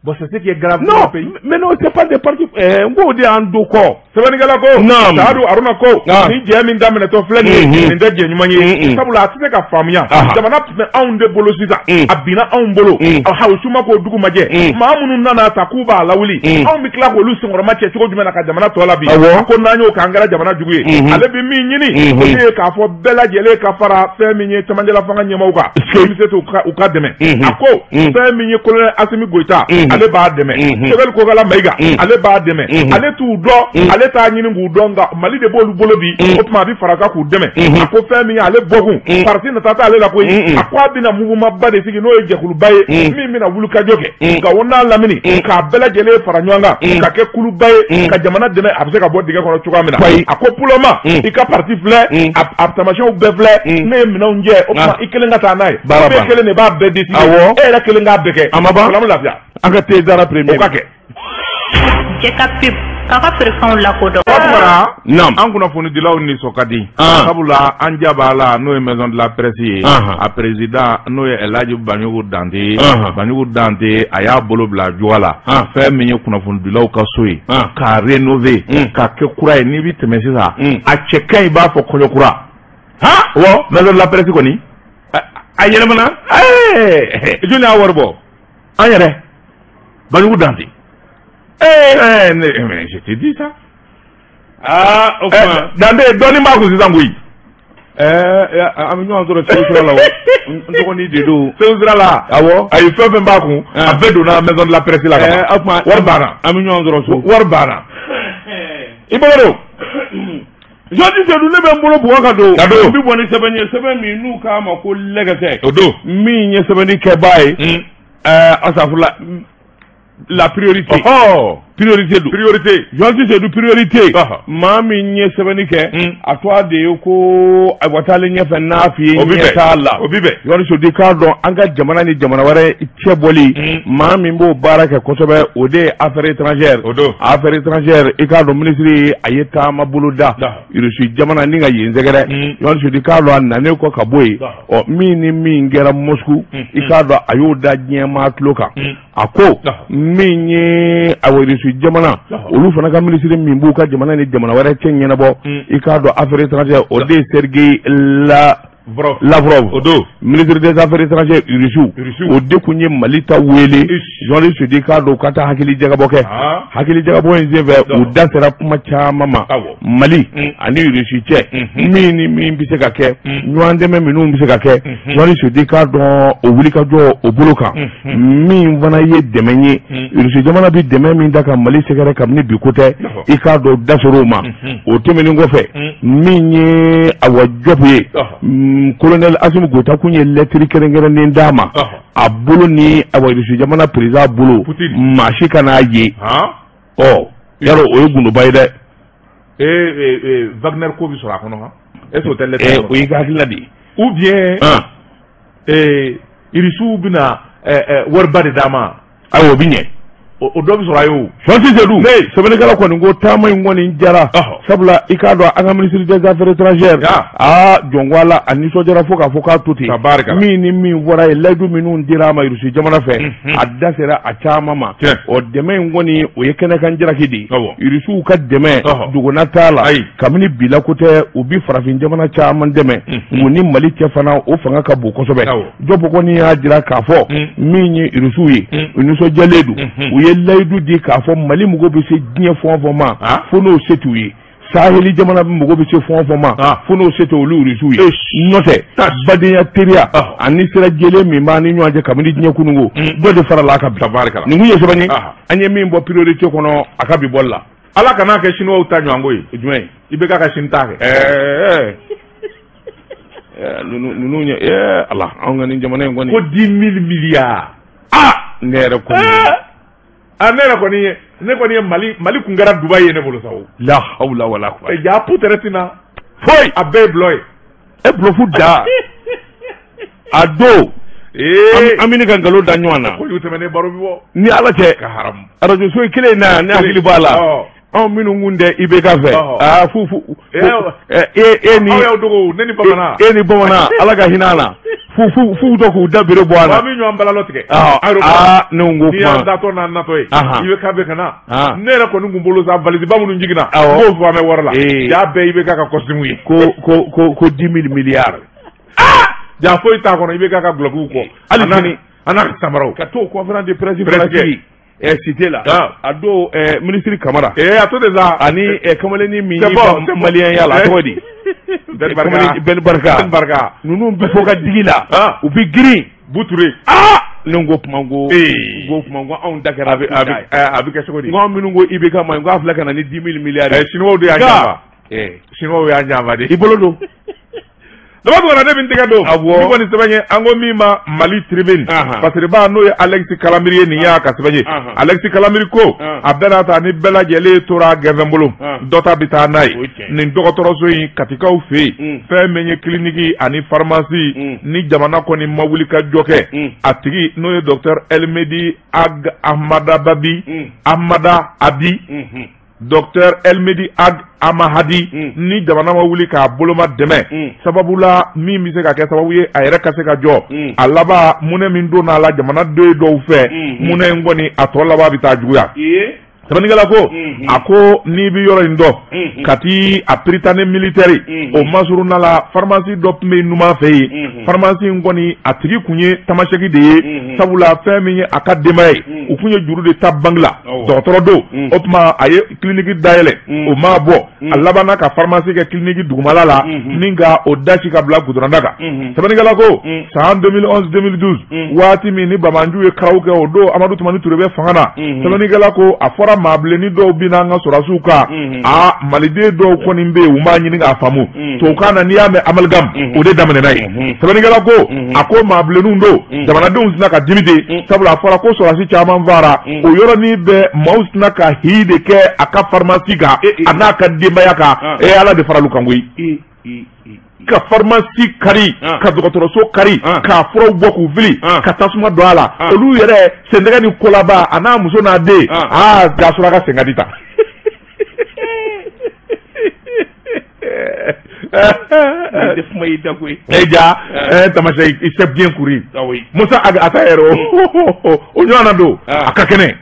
[SPEAKER 2] Bon, c'est ce qui est grave
[SPEAKER 1] non,
[SPEAKER 2] dans le pays.
[SPEAKER 1] Mais non, c'est pas des partis. Ngo de y'an do kɔ.
[SPEAKER 2] Sɛbɛnnikɛla ko.
[SPEAKER 1] Naam.
[SPEAKER 2] Saadu Haruna ko. Ni jɛ min daminɛtɔ filɛ nin ye. Nin tɛ jɛ ɲuman ye. Sabula a tɛ se ka faamuya. Jamana tun bɛ anw de bolo sisan. A binna anw bolo. A o su ma k'o dugu ma jɛ. Maa minnu nana ta k'u b'a lawuli. Anw bɛ tila k'olu senkɔrɔma cɛ cogo jumɛn na ka jamana tɔ la bi.
[SPEAKER 1] Awɔ.
[SPEAKER 2] A ko n'an y'o kɛ an kɛra jamana jugu ye. Ale bɛ min ɲini. O de ye k'a fɔ bɛɛ lajɛlen ka fara fɛn min ye cɛmancɛla fanga ɲɛmaaw kan. Min bɛ se u ka dɛmɛ. A ko fɛn min ye colonel Assimi Goïta. Ale b'a dɛmɛ. Choguel Kokalla Maïga ale b'a dɛmɛ. Ale t'u dɔn, ale t'a ɲini k'u dɔn, nka Mali de b'olu bolo bi. O tuma a bɛ fara kan k'u dɛmɛ. A ko fɛn min ye ale bɔkun, parti nata t'ale la koyi. A ko a bɛna mouvement ba de sigi n'o ye jɛkuluba ye min bɛna wulikajɔ kɛ. Nka o n'a lamini k'a bɛɛ lajɛlen fara ɲɔgɔn kan ka kɛ kuluba ye ka jamana dɛmɛ, a bɛ se ka bɔ dingɛ kɔnɔ cogoya min na. A ko Puloma i ka parti filɛ, a taamasiyɛnw bɛɛ filɛ, ne ye minɛnw jɛ, o tuma i kelen ka taa n'a ye. E kelen de b'a bɛɛ décider. E yɛrɛ kelen k'a bɛɛ kɛ.
[SPEAKER 1] A ma ban.
[SPEAKER 2] Salamu lafiya.
[SPEAKER 1] An ka te dara premier.
[SPEAKER 2] O ka kɛ.
[SPEAKER 3] Jɛ ka pub k'a ka feerefɛnw lakodɔn.
[SPEAKER 2] O tuma
[SPEAKER 1] Naam.
[SPEAKER 2] An kunnafonidilaw nisɔn ka di. Sabula an ja b'a la n'o ye maison de la presse ye. A président n'o ye El Hadji Banjugu Dante ye. Banjugu Dante a y'a bolo bila juga la. Fɛn min ye kunnafonidilaw ka so ye. K'a rénover. K'a kɛ kura ye n'i bɛ tɛmɛ sisan. A cɛ ka ɲi i b'a fɔ kɔɲɔ kura.
[SPEAKER 1] Wa
[SPEAKER 2] maison de la presse kɔni.
[SPEAKER 1] A yɛlɛmana.
[SPEAKER 2] Jɔnni y'a wari bɔ? An yɛrɛ. Banjugu Dante. Mais je te dis ça.
[SPEAKER 1] Ah, o kuma.
[SPEAKER 2] Dante dɔɔnin b'a kun sisan koyi.
[SPEAKER 1] An bɛ ɲɔgɔn sɔrɔ Segu sira la o. N dɔgɔnin de don.
[SPEAKER 2] Segu sira la.
[SPEAKER 1] Awɔ.
[SPEAKER 2] Ayi fɛn fɛn b'a kun. A bɛɛ donna maison de la presse la ka ban.
[SPEAKER 1] O kuma
[SPEAKER 2] wari banna.
[SPEAKER 1] An bɛ ɲɔgɔn sɔrɔ so.
[SPEAKER 2] Wari banna. I bolo don.
[SPEAKER 1] Jɔnni Seydou ne bɛ n bolo bugɔ ka don.
[SPEAKER 2] Ka don.
[SPEAKER 1] N bɛ bɔ ni sɛbɛn ye, sɛbɛn min n'u k'a ma ko lɛgɛsɛ.
[SPEAKER 2] O don.
[SPEAKER 1] Min ye sɛbɛnni kɛbaa ye. Asafurula. La priorité.
[SPEAKER 2] Oh,
[SPEAKER 1] priorité do.
[SPEAKER 2] Priorité.
[SPEAKER 1] Jɔnsi Seydou priorité. Maa min ye sɛbɛnni kɛ. A to a de ye ko ayiwa taalen ɲɛfɛ n'a f'i ye ɲɛ t'a la.
[SPEAKER 2] O bi bɛn.
[SPEAKER 1] Jɔnsi Seydou k'a dɔn an ka jamana ni jamana wɛrɛ cɛ bɔli. Maa min b'o baara kɛ kosɛbɛ o de ye affaires étrangères.
[SPEAKER 2] O don.
[SPEAKER 1] Affaires étrangères i k'a dɔn minisiri a ye taama bolo da. Irisi jamana ni ka yen sɛgɛrɛ. Jɔnsi Seydou k'a dɔn a nanen kɔ ka bɔ yen. Ɔ min ni min kɛra Moscou. I k'a dɔn a y'o da diɲɛmaa tulo kan. A ko min ye awa Irisi jamana olu fana ka minisiri min b'u ka jamana ni jamana wɛrɛ cɛ ɲɛnabɔ i k'a dɔn affaires étrangères o de ye Sergei Lavrov
[SPEAKER 2] o don
[SPEAKER 1] ministre des affaires étrangères Irisiw o de kun ye Mali ta wele Jɔnni Seydou k'a dɔn u ka taa hakili jagabɔ kɛ hakili jagabɔ in senfɛ u da sera kuma caman ma Mali ani Irisi cɛ min ni min bɛ se ka kɛ ɲɔgɔn dɛmɛ minnu bɛ se ka kɛ Jɔnni Seydou k'a dɔn o wulikajɔ o bolo kan min fana ye dɛmɛ ye Irisi jamana bɛ dɛmɛ min ta ka Mali sɛgɛrɛ kabini bi ko tɛ i k'a dɔn da sera o ma o tɛmɛnen kɔfɛ min ye awa Jɔpu ye colonel Assimi Goïta kun ye lettre kɛrɛnkɛrɛnnen d'a ma a bolo ni awa Irisi jamana président bolo maa si kana ye ɔ yarɔ o ye gundoba ye dɛ.
[SPEAKER 2] Wagner ko bɛ sɔrɔ a kɔnɔ han est-ce que o tɛ lettre
[SPEAKER 1] o y'i ka hakilina de ye.
[SPEAKER 2] Ou bien Irisiw bɛna wariba de d'a ma.
[SPEAKER 1] Ayiwa o bɛ ɲɛ.
[SPEAKER 2] O dɔ bɛ sɔrɔ a ye o.
[SPEAKER 1] Jɔnsi Seydou sɛbɛnnikɛla kɔni ko taama in kɔni jara sabula i k'a dɔn an ka ministre des affaires étrangères aa jɔn ko ala a nisɔndiyara fo k'a fɔ k'a to ten min ni min fɔra ye layidu minnu dira a ma Irisi jamana fɛ a da sera a caman ma ɔ dɛmɛ in kɔni o ye kɛnɛkan jalaki de ye Irisiw ka dɛmɛ dogona t'a la kabini bi la ko tɛ u bi farafin jamana caman dɛmɛ u ni Mali cɛ fana o fanga ka bon kosɛbɛ Jɔpu kɔni y'a jira k'a fɔ min ye Irisiw ye u nisɔndiyalen don u ye layidu di k'a fɔ Mali mago bɛ se diɲɛ fɛn o fɛn ma fo n'o se t'u ye Saheli jamana mago bɛ se fɛn o fɛn ma fo n'o se tɛ olu Irisiw ye n'o tɛ badenya teriya ani sira jɛlen min b'an ni ɲɔgɔn cɛ kabini diɲɛ kununko dɔ de farala a kan bi nin kun ye sɛbɛn ye an ye min bɔ priorité kɔnɔ a ka bi bɔli la.
[SPEAKER 2] Ala kana kɛ Chinois ta ɲɔgɔnko ye.
[SPEAKER 1] Jumɛn ye?
[SPEAKER 2] I bɛ k'a ka Chine ta kɛ.
[SPEAKER 1] Ninnu ye ala anw ka nin jamana in kɔni.
[SPEAKER 2] Ko 10 000 milliards.
[SPEAKER 1] Ah ne yɛrɛ kɔni.
[SPEAKER 2] A ne yɛrɛ kɔni ye ne kɔni ye Mali Mali kun kɛra Dubaï ye ne bolo sa o.
[SPEAKER 1] La hawla wala quwwata.
[SPEAKER 2] E ja putere tina.
[SPEAKER 1] Foyi.
[SPEAKER 2] A bɛɛ ye blanc ye.
[SPEAKER 1] E bluff da. A don.
[SPEAKER 2] Ee.
[SPEAKER 1] An bɛ ka nkalon da ɲɔgɔn na.
[SPEAKER 2] Kojugu tɛmɛnen baro bi bɔ.
[SPEAKER 1] Ni Ala cɛ.
[SPEAKER 2] Ka haramu.
[SPEAKER 1] Arajo so kelen in na ne hakili b'a la. Anw minnu kun tɛ IBK fɛ. Aa fu fu. E ni.
[SPEAKER 2] Aw y'aw dogo ne ni Bamanan.
[SPEAKER 1] E ni Bamanan Ala ka hinɛ a la. Fu fu fu tɔ k'u da bere bɔ a la.
[SPEAKER 2] Wa an bɛ ɲɔgɔn balalɔ tigɛ.
[SPEAKER 1] Aa ne ko kuma.
[SPEAKER 2] N'i y'an datɔ n'an natɔ ye. IBK bɛ ka na. Ne yɛrɛ kɔni kun bolo sa valise ba minnu jiginna. N b'o fɔ an bɛ wari la. Ja bɛɛ IBK ka costume ye.
[SPEAKER 1] Ko 10 000 milliards.
[SPEAKER 2] Ja foyi t'a kɔnɔ IBK ka gulokiw kɔ.
[SPEAKER 1] Hali sini.
[SPEAKER 2] A n'a ka samaraw.
[SPEAKER 1] Ka t'o conférence de presse fana sigi. Cité la. A don ministre Kamara.
[SPEAKER 2] A to de sa.
[SPEAKER 1] Ani kamalennin min y'i ban maliyɛnya la a tɔgɔ di.
[SPEAKER 2] Ben Barka.
[SPEAKER 1] Ben Barka.
[SPEAKER 2] Ben Barka.
[SPEAKER 1] Ninnu bɛ fɔ ka digi la. U bɛ girin.
[SPEAKER 2] Buture.
[SPEAKER 1] Aa ne ko kuma ko. N ko kuma ko anw da kɛra.
[SPEAKER 2] A bɛ kɛ cogo di.
[SPEAKER 1] N ko anw minnu ko IBK ma ɲi k'a filɛ ka na ni 10 000 milliards.
[SPEAKER 2] Chinois de y'an janfa. Chinois y'an janfa de.
[SPEAKER 1] I bolo don.
[SPEAKER 2] Daba Tunkara ne bɛ n tɛgɛ don. Awɔ. Ni kɔni sɛbɛn ye an ko min ma Mali Tribune. Fasiriba n'o ye Alexis Kalamiri ye nin y'a ka sɛbɛn ye. Alexis Kalamiri ko. A bɛɛ n'a ta ni bɛɛ lajɛlen tora gɛnfɛn bolo. Dɔ ta bɛ taa n'a ye. Nin dɔgɔtɔrɔso in Katikaw fɛ yen. Fɛn min ye clinique ani pharmacie. Ni jamana kɔni ma wuli ka jɔ kɛ. A tigi n'o ye docteur Elmedi Ag Ahmadababi. Ahmada Abi. Docteur Elmedi Ag Amahadi ni jamana ma wuli k'a boloma dɛmɛ sababu la min bɛ se ka kɛ sababu ye a yɛrɛ ka se ka jɔ a laban munɛ min donna a la jamana den dɔw fɛ munɛ in kɔni a tɔ laban bɛ taa juguya. Sɛbɛnnikɛla ko a ko n'i bɛ yɔrɔ in dɔn Kati a Prytanée militaire o masurunna la pharmacie dɔ tun bɛ yen numan fɛ yen pharmacie in kɔni a tigi kun ye tamaseki de ye sabula fɛn min ye a ka denbaya ye u kun ye juru de ta banque la dɔgɔtɔrɔ don o tuma a ye clinique dayɛlɛ o m'a bɔ a labanna ka pharmacie kɛ clinique dugumala la ni ka o dasi ka bila goudron da kan. Sɛbɛnnikɛla ko san 2011 2012 waati min ni Bamanju ye karaw kɛ o don Amadu Tumani Ture bɛ fanga na. Sɛbɛnnikɛla ko a fɔra maa bilenni dɔw bɛ n'an ka sɔrɔdasiw kan aa maliden dɔw kɔni bɛ yen u m'a ɲini k'a faamu tubabukan na n'i y'a mɛn amalgame o de daminɛna yen. Sɛbɛnnikɛla ko a ko maa bilenninw don jamanadenw sina ka dimi de sabula a fɔra ko sɔrɔdasi caman fara o yɔrɔnin bɛɛ maaw sina ka hi de kɛ a ka pharmacie kan a n'a ka denbaya kan e Ala de faral'u kan koyi. Ka pharmacie kari ka dɔgɔtɔrɔso kari k'a furaw bɔ k'u fili ka tasuma don a la olu yɛrɛ sendɛgɛ ni kolaba a n'a muso n'a den aa ja sɔrɔ a ka senkadi ta. E ja tamasɛ il sait bien courir. Musa a ta yɛrɛ o ɲɔgɔn na don a ka kɛnɛ.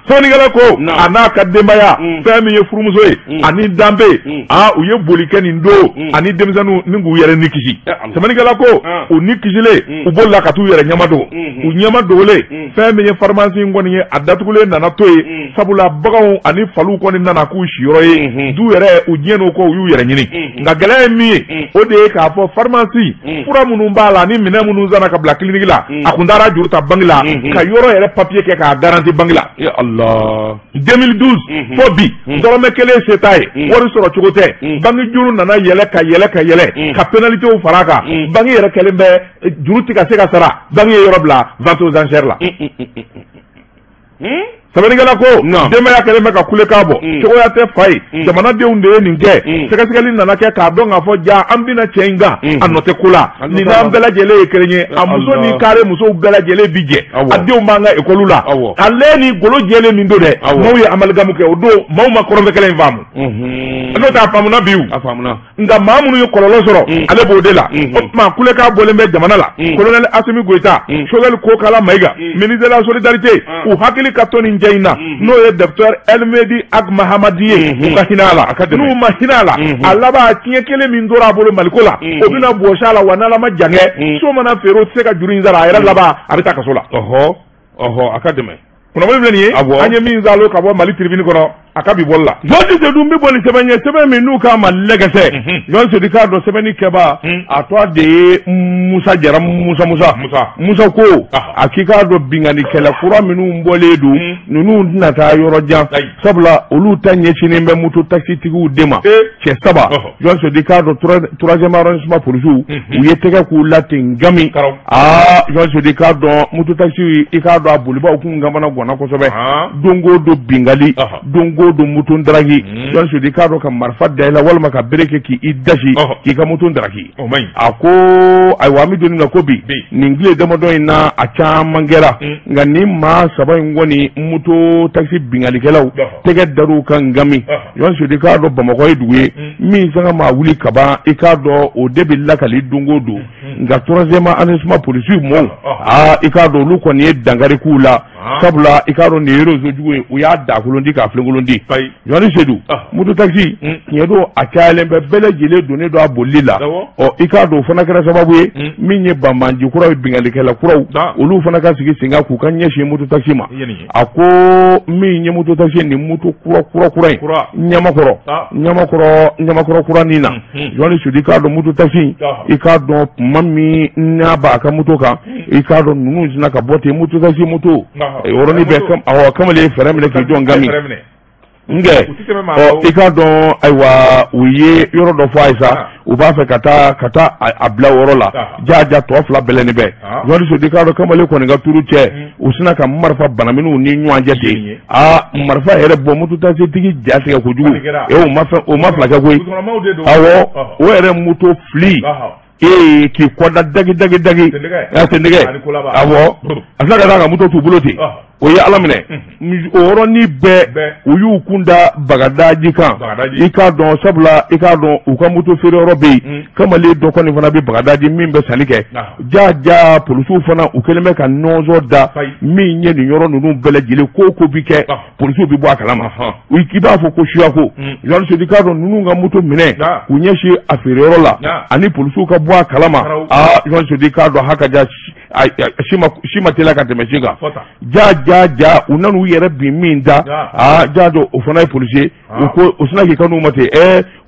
[SPEAKER 2] Sɛbɛnnikɛla ko a n'a ka denbaya fɛn min ye furumuso ye ani danbe aa u ye boli kɛ nin don ani denmisɛnninw ni k'u yɛrɛ ni kisi. Sɛbɛnnikɛla ko u ni kisilen u bolila ka t'u yɛrɛ ɲɛma dogo u ɲɛma dogolen fɛn min ye pharmacie in kɔni ye a datugulen nana to yen sabula baganw ani faliw kɔni nana k'u siyɔrɔ ye du yɛrɛ u diɲɛ n'o kɔ u y'u yɛrɛ ɲini. Nka gɛlɛya ye min ye o de ye k'a fɔ pharmacie fura minnu b'a la ni minɛn minnu sanna ka bila clinique la a kun taara juru ta banque la ka yɔrɔ yɛrɛ papier kɛ k'a garanti banque la. 2012 fo bi dɔrɔmɛ kelen se t'a ye wari sɔrɔ cogo tɛ banque juru nana yɛlɛ ka yɛlɛ ka yɛlɛ ka pénalitéw fara a kan banque yɛrɛ kɛlen bɛ juru tɛ ka se ka sara banque ye yɔrɔ bila vente aux enchères la. Sɛbɛnnikɛla ko denbaya kɛlen bɛ ka kulekan bɔ cogoya tɛ fa ye jamanadenw de ye nin kɛ sɛgɛsɛgɛli nana kɛ k'a dɔn k'a fɔ ja an bɛna cɛ in kan a nɔ tɛ ko la nin n'an bɛɛ lajɛlen ye kelen ye a muso ni kare musow bɛɛ lajɛlen bi jɛ a denw b'an ka ekɔli la ale ni golo jɛlen min don dɛ maaw ye amalgamu kɛ o don maaw ma kɔrɔnfɛ kɛlɛ in faamu n'o tɛ a faamuna bi nka maa minnu ye kɔlɔlɔ sɔrɔ ale b'o de la o tuma kulekan bɔlen bɛ jamana la colonel Assimi Goïta Choguel Kokala Maïga ministre de la solidarité u hakili ka to nin cɛ in na n'o ye docteur Elmedi Ag Mahamadi ye u ka hinɛ a la n'u ma hinɛ a la a laban tiɲɛ kelen min tora a bolo Maliko la o bɛna bɔsi a la wa n'Ala ma jan kɛ so mana feere o tɛ se ka juru in sara a yɛrɛ laban a bɛ taa kaso la.
[SPEAKER 1] A ka dɛmɛ.
[SPEAKER 2] Kunnafoni filɛ nin ye an ye min zalo ka bɔ Mali Tribune kɔnɔ. A ka bi bɔli la.
[SPEAKER 1] Journaliste Seydou, n bɛ bɔ ni sɛbɛn ye, sɛbɛn min n'u k'a ma lɛgɛsɛ. Journaliste Seydou, k'a dɔn sɛbɛnni kɛba, a tɔgɔ de ye Musa Jara, Musa Musa.
[SPEAKER 2] Musa.
[SPEAKER 1] Musa ko a k'i k'a dɔn binkannikɛla kura minnu bɔlen don, ninnu tɛna taa yɔrɔ jan, sabula olu ta ɲɛsinnen bɛ moto taxitigiw de ma. Cɛ saba, Journaliste Seydou, k'a dɔn troisième arrondissement polisiw, u ye tɛgɛ k'u la ten gami. Aa, Journaliste Seydou, k'a dɔn moto taxi, i k'a dɔn a bolibaw kun kamana ganna kosɛbɛ. Don o don bingali, don o don moto daraki. Journaliste Seydou, k'a dɔn ka marifa da i la walima ka bere kɛ k'i dasi k'i ka moto daraki. A ko ayiwa, an bɛ don min na ko bi, nin tile damadɔ in na, a caman kɛra, nka nin maa saba in kɔni, moto taxi bingalikɛlaw, tɛgɛ dar'u kan gami. Journaliste Seydou, k'a dɔn Bamakɔ ye dugu ye min sanga maa wuli kaban, i k'a dɔn o de bɛ lakali don o don. Nka troisième arrondissement polisiw mɔw, aa, i k'a dɔn olu kɔni ye dankari k'u la, sabula i k'a dɔn nin ye réseau jugu ye, u y'a dakolon di k'a filenkolon di. Journaliste Seydou, moto taxi tiɲɛ don, a cayalen bɛ, bɛɛ lajɛlen donnen don a bolili la. Ɔ, i k'a dɔn o fana kɛra sababu ye min ye banbanji kuraw ye, binkannikɛla kuraw, olu fana ka sigi sen kan k'u ka ɲɛsin moto taxi ma. A ko min ye moto taxi, nin moto kura kura kura in, Ɲamakɔrɔ, Ɲamakɔrɔ, Ɲamakɔrɔ kuranin na, Journaliste Seydou, i k'a dɔn moto taxi, i k'a dɔn tuma min n'a b'a ka moto kan, i k'a dɔn ninnu sinna ka bɔ ten, moto taxi moto yɔrɔnin bɛɛ, awɔ, kamalen ye fɛɛrɛ minɛ k'i jɔ ngami nkɛ. Ɔ, i k'a dɔn ayiwa, u ye yɔrɔ dɔ fɔ a ye sa, u b'a fɛ ka taa a bila o yɔrɔ la. Jaja tɔ fila bɛlɛnni bɛ. Journaliste Seydou, k'a dɔn kamalen kɔni ka turu cɛ, u sina ka marifa banaminiw ni ɲɔgɔn cɛ ten. Aa, marifa yɛrɛ bɔ, moto taxi ja tigɛ kojugu. E, o ma fɛn, o ma fila kɛ koyi. Awɔ, o yɛrɛ moto fili ee k'i kɔda dagi dagi dagi, sendɛgɛ. Awɔ, a tila ka taa ka moto t'u bolo ten. O ye Ala minɛ, o yɔrɔnin bɛɛ u y'u kun da Bagadaji kan. I k'a dɔn sabula i k'a dɔn u ka moto feere yɔrɔ bɛ yen. Kamalen dɔ kɔni fana bɛ Bagadaji min bɛ sanni kɛ. Ja ja, polisiw fana, u kɛlen bɛ ka nɔnzɔ da min ye nin yɔrɔ ninnu bɛɛ lajɛlen. Ko ko bi kɛ, polisiw bɛ bɔ a kalama, i b'a fɔ ko suyako. Journaliste, i k'a dɔn ninnu ka moto minɛ k'u ɲɛsin a feere yɔrɔ la ani polisiw ka bɔ a kalama. Aa, journaliste, i k'a dɔn haka ja si ma teliya ka tɛmɛ si kan. Ja ja ja, u nan'u yɛrɛ bin min da. Aa, ja dɔ, o fana ye polisi ye. U ko o sina k'i kan'u ma ten,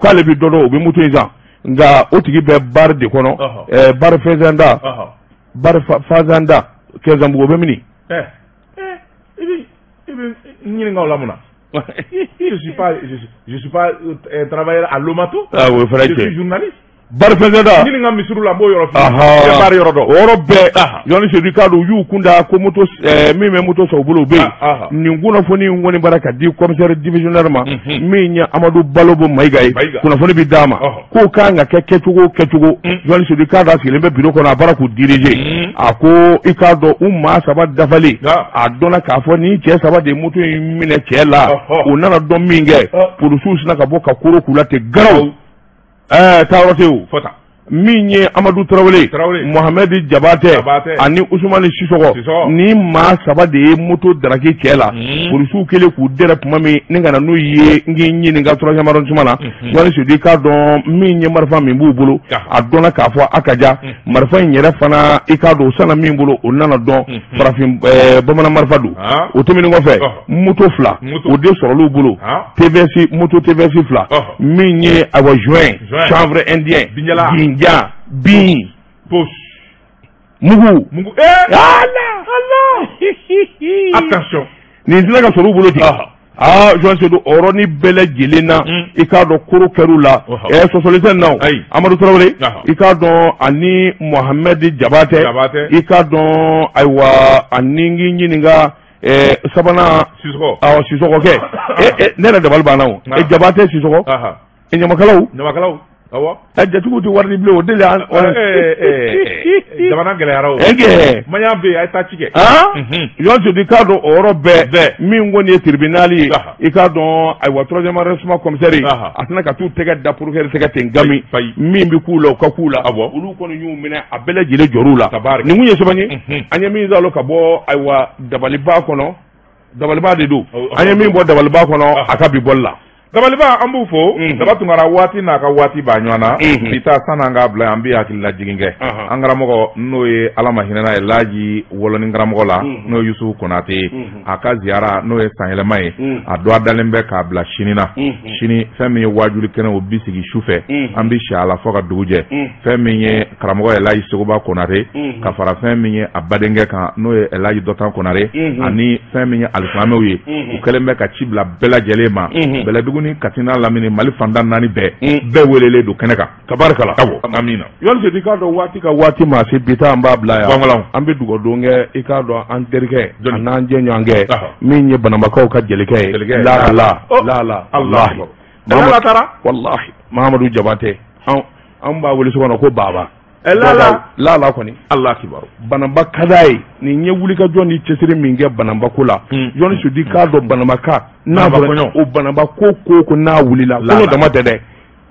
[SPEAKER 1] k'ale bɛ dɔ dɔn, o bɛ moto in san, nka o tigi bɛ bari de kɔnɔ, bari fɛnzanda, bari fazanda Kɛnzanbugu, o bɛ min?
[SPEAKER 2] I bɛ n ɲininka o la mun na? Je suis pas travailleur à Lomato.
[SPEAKER 1] Ah, o fana.
[SPEAKER 2] Je suis journaliste.
[SPEAKER 1] Bari fɛnzanda.
[SPEAKER 2] Ɲininka misiriw la, n b'o yɔrɔ f'i ye. I bɛ baara yɔrɔ dɔn.
[SPEAKER 1] O yɔrɔ bɛɛ, Journaliste Seydou, k'a dɔn u y'u kun da ko moto min bɛ moto san u bolo, o bɛ yen. Nin kunnafoni in kɔni bɔra ka di commissaire divisionnaire ma, min ye Amadu Balobo Mayiga ye. Kunnafoni bi d'a ma k'o kan ka kɛ kɛcogo o kɛcogo. Journaliste Seydou, k'a dɔn a sigilen bɛ bureau kɔnɔ, a bɔra k'u diriger. A ko i k'a dɔn u maa saba dafalen, a dɔnna k'a fɔ nin cɛ saba de ye moto in minɛ cɛ la. U nana dɔn min kɛ, polisiw sinna ka bɔ ka koro k'u la ten garaw. Taayɔrɔ tɛ o. Min ye Amadu Tarawele, Mohamɛdi Jabatɛ ani Usumani Sisɔgɔ, ni maa saba de ye moto daraki cɛ la. Polisiw kɛlen k'u dɛrɛ tuma min ni ka na n'u ye, n k'i ɲininka troisième arrondissement na, Journaliste Seydou, k'a dɔn min ye marifa min b'u bolo, a dɔnna k'a fɔ a ka ja marifa in yɛrɛ fana, i k'a dɔn o sanna min bolo, o nana dɔn farafin bamanan marifa don. O tɛmɛnen kɔfɛ, moto fila, o de sɔrɔl'u bolo, TVS moto, TVS fila, min ye awa joint, chanvre indien, binja, bin, mugu.
[SPEAKER 2] Mugu.
[SPEAKER 1] Ala
[SPEAKER 2] Ala, attention.
[SPEAKER 1] Nin tɛna ka sɔrɔ u bolo ten. Aa, Journaliste Seydou, o yɔrɔnin bɛɛ lajɛlen na, i k'a dɔn koro kɛr'u la. Sɔsɔli tɛ nin na o. Amadu Tarawele, i k'a dɔn ani Mohamɛdi Jabatɛ, i k'a dɔn ayiwa, ani n k'i ɲininka sabanan.
[SPEAKER 2] Sisɔgɔ.
[SPEAKER 1] Awɔ, Sisɔgɔ kɛ. Ne yɛrɛ dabali banna o. Jabatɛ, Sisɔgɔ, ɲamakalaw.
[SPEAKER 2] Ɲamakalaw, awɔ.
[SPEAKER 1] Jatigiw tɛ wari di bilen, o de la.
[SPEAKER 2] Jamana gɛlɛyara o.
[SPEAKER 1] Ɛnkɛ.
[SPEAKER 2] Maɲan bɛ yen, a ye taa ci kɛ.
[SPEAKER 1] Journaliste Seydou, k'a dɔn o yɔrɔ bɛɛ, min kɔni ye tribunal ye, i k'a dɔn ayiwa, troisième arrondissement commissaire, a tɛna ka t'u tɛgɛ da procureur tɛgɛ ten gami. Min bɛ k'u la, u ka k'u la. Olu kɔni y'u minɛ, a bɛɛ lajɛlen jɔr'u la. Nin kun ye sɛbɛn ye, an ye min zalo ka bɔ ayiwa dabaliba kɔnɔ, dabaliba de don. An ye min bɔ dabaliba kɔnɔ a ka bi bɔli la.
[SPEAKER 2] Dabaliba an b'u fo. Daba Tunkara waati n'a ka waati b'a ɲɔgɔn na. Bi ta san'an k'a bila an bɛ hakilila jigin kɛ. An karamɔgɔ n'o ye Ala ma hinɛ n'a ye Laji Wɔlɔni karamɔgɔ la, n'o ye Yusufu Konate ye, a ka ziyara n'o ye sanyɛlɛma ye, a dɔ a dalen bɛ k'a bila sini na. Sini fɛn min ye waajuli kɛnɛ o bi sigi su fɛ, an bi si a la fo ka dugu jɛ. Fɛn min ye karamɔgɔ Elaji Seguba Konate, ka fara fɛn min ye a badenkɛ kan n'o ye Elaji Dɔtan Konare, ani fɛn min ye alisilamɛw ye, u kɛlen bɛ ka ci bila bɛɛ lajɛlen ma. Bɛlɛdugu ni Katina lamini Mali fantan naani bɛɛ, bɛɛ welelen don kɛnɛ kan.
[SPEAKER 1] Tabarikala.
[SPEAKER 2] Awɔ, amina.
[SPEAKER 1] Yɔrɔ i k'a dɔn waati ka waati maa se bi taa an b'a bila yan. An bɛ dugawu kɛ i k'a dɔn an terikɛ a n'an jɛɲɔgɔnkɛ min ye Banambakaw ka jelikɛ ye. La la la la.
[SPEAKER 2] Alahi. Ala taara.
[SPEAKER 1] Walahi Mahamadu Jabate an b'a wele so kɔnɔ ko Baba.
[SPEAKER 2] La
[SPEAKER 1] la la kɔni.
[SPEAKER 2] Allah kibaru.
[SPEAKER 1] Banamba ka d'a ye nin ye wulikajɔ ni cɛsiri min kɛ Banamba ko la. Jɔnni Sudi k'a dɔn Banamba ka n'a fɔra o Banamba ko ko n'a wulila kɔnɔ dama tɛ dɛ.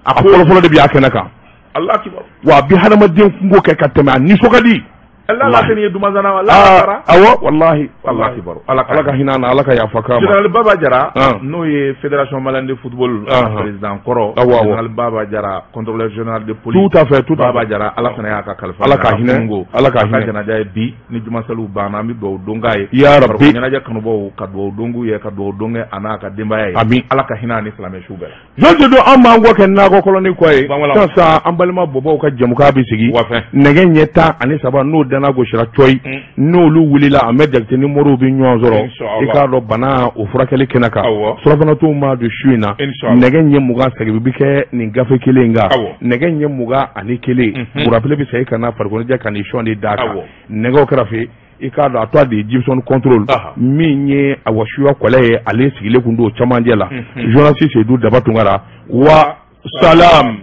[SPEAKER 1] A fɔlɔ fɔlɔ de bɛ a kɛnɛ kan.
[SPEAKER 2] Allah kibaru.
[SPEAKER 1] Wa a bɛ hadamaden kungo kɛ ka tɛmɛ a nisɔn ka di.
[SPEAKER 2] Allah la ye dumanzana wa la
[SPEAKER 1] awɔ wallahi
[SPEAKER 2] Allah kibaru.
[SPEAKER 1] Ala ka hinɛ na, Ala ka yafa k'a ma.
[SPEAKER 2] Général Baba Jara n'o ye Fédération malienne de football président kɔrɔ. Général Baba Jara contrôleur général de police.
[SPEAKER 1] Tout à fait, tout à fait.
[SPEAKER 2] Baba Jara Ala fana y'a ka kalifa.
[SPEAKER 1] Ala ka hinɛ, Ala ka hinɛ.
[SPEAKER 2] A ka janaja ye bi ni jumasaliw banna an bɛ dugawu don k'a ye.
[SPEAKER 1] Ya Rabbi.
[SPEAKER 2] Ɲɛnajɛ kanubaw ka dugawu don k'u ye ka dugawu don kɛ a n'a ka denbaya ye.
[SPEAKER 1] Ami.
[SPEAKER 2] Ala ka hinɛ ani silamɛ su bɛɛ la.
[SPEAKER 1] Jɔn don an b'an kɔ kɛ nakɔ kɔlɔni kɔ ye. Sisan an balima bɔbɔw ka jɛmukan bɛ sigi. Nɛgɛ ɲɛ 13 n'o danna gosira cɔyi. N'olu wulila a bɛ Jakite ni Moriw bɛ ɲɔgɔn sɔrɔ. I k'a dɔn bana o furakɛli kɛnɛ kan. Surɔfanatɔw ma don su in na. Nɛgɛ ɲɛ 20 segin bɛ kɛ nin gafe kelen in kan. Nɛgɛ ɲɛ 21. Burapele bɛ segin ka na farikolo ka n'i sɔn de d'a kan. Nɛgɛw kɛrɛfɛ. I k'a dɔn a tɔ de ye Gibson contrôle min ye awa suya kɔlɛ ye, ale sigilen kun don camancɛ la. Journaliste Seydou Daba Tunkara wa salam.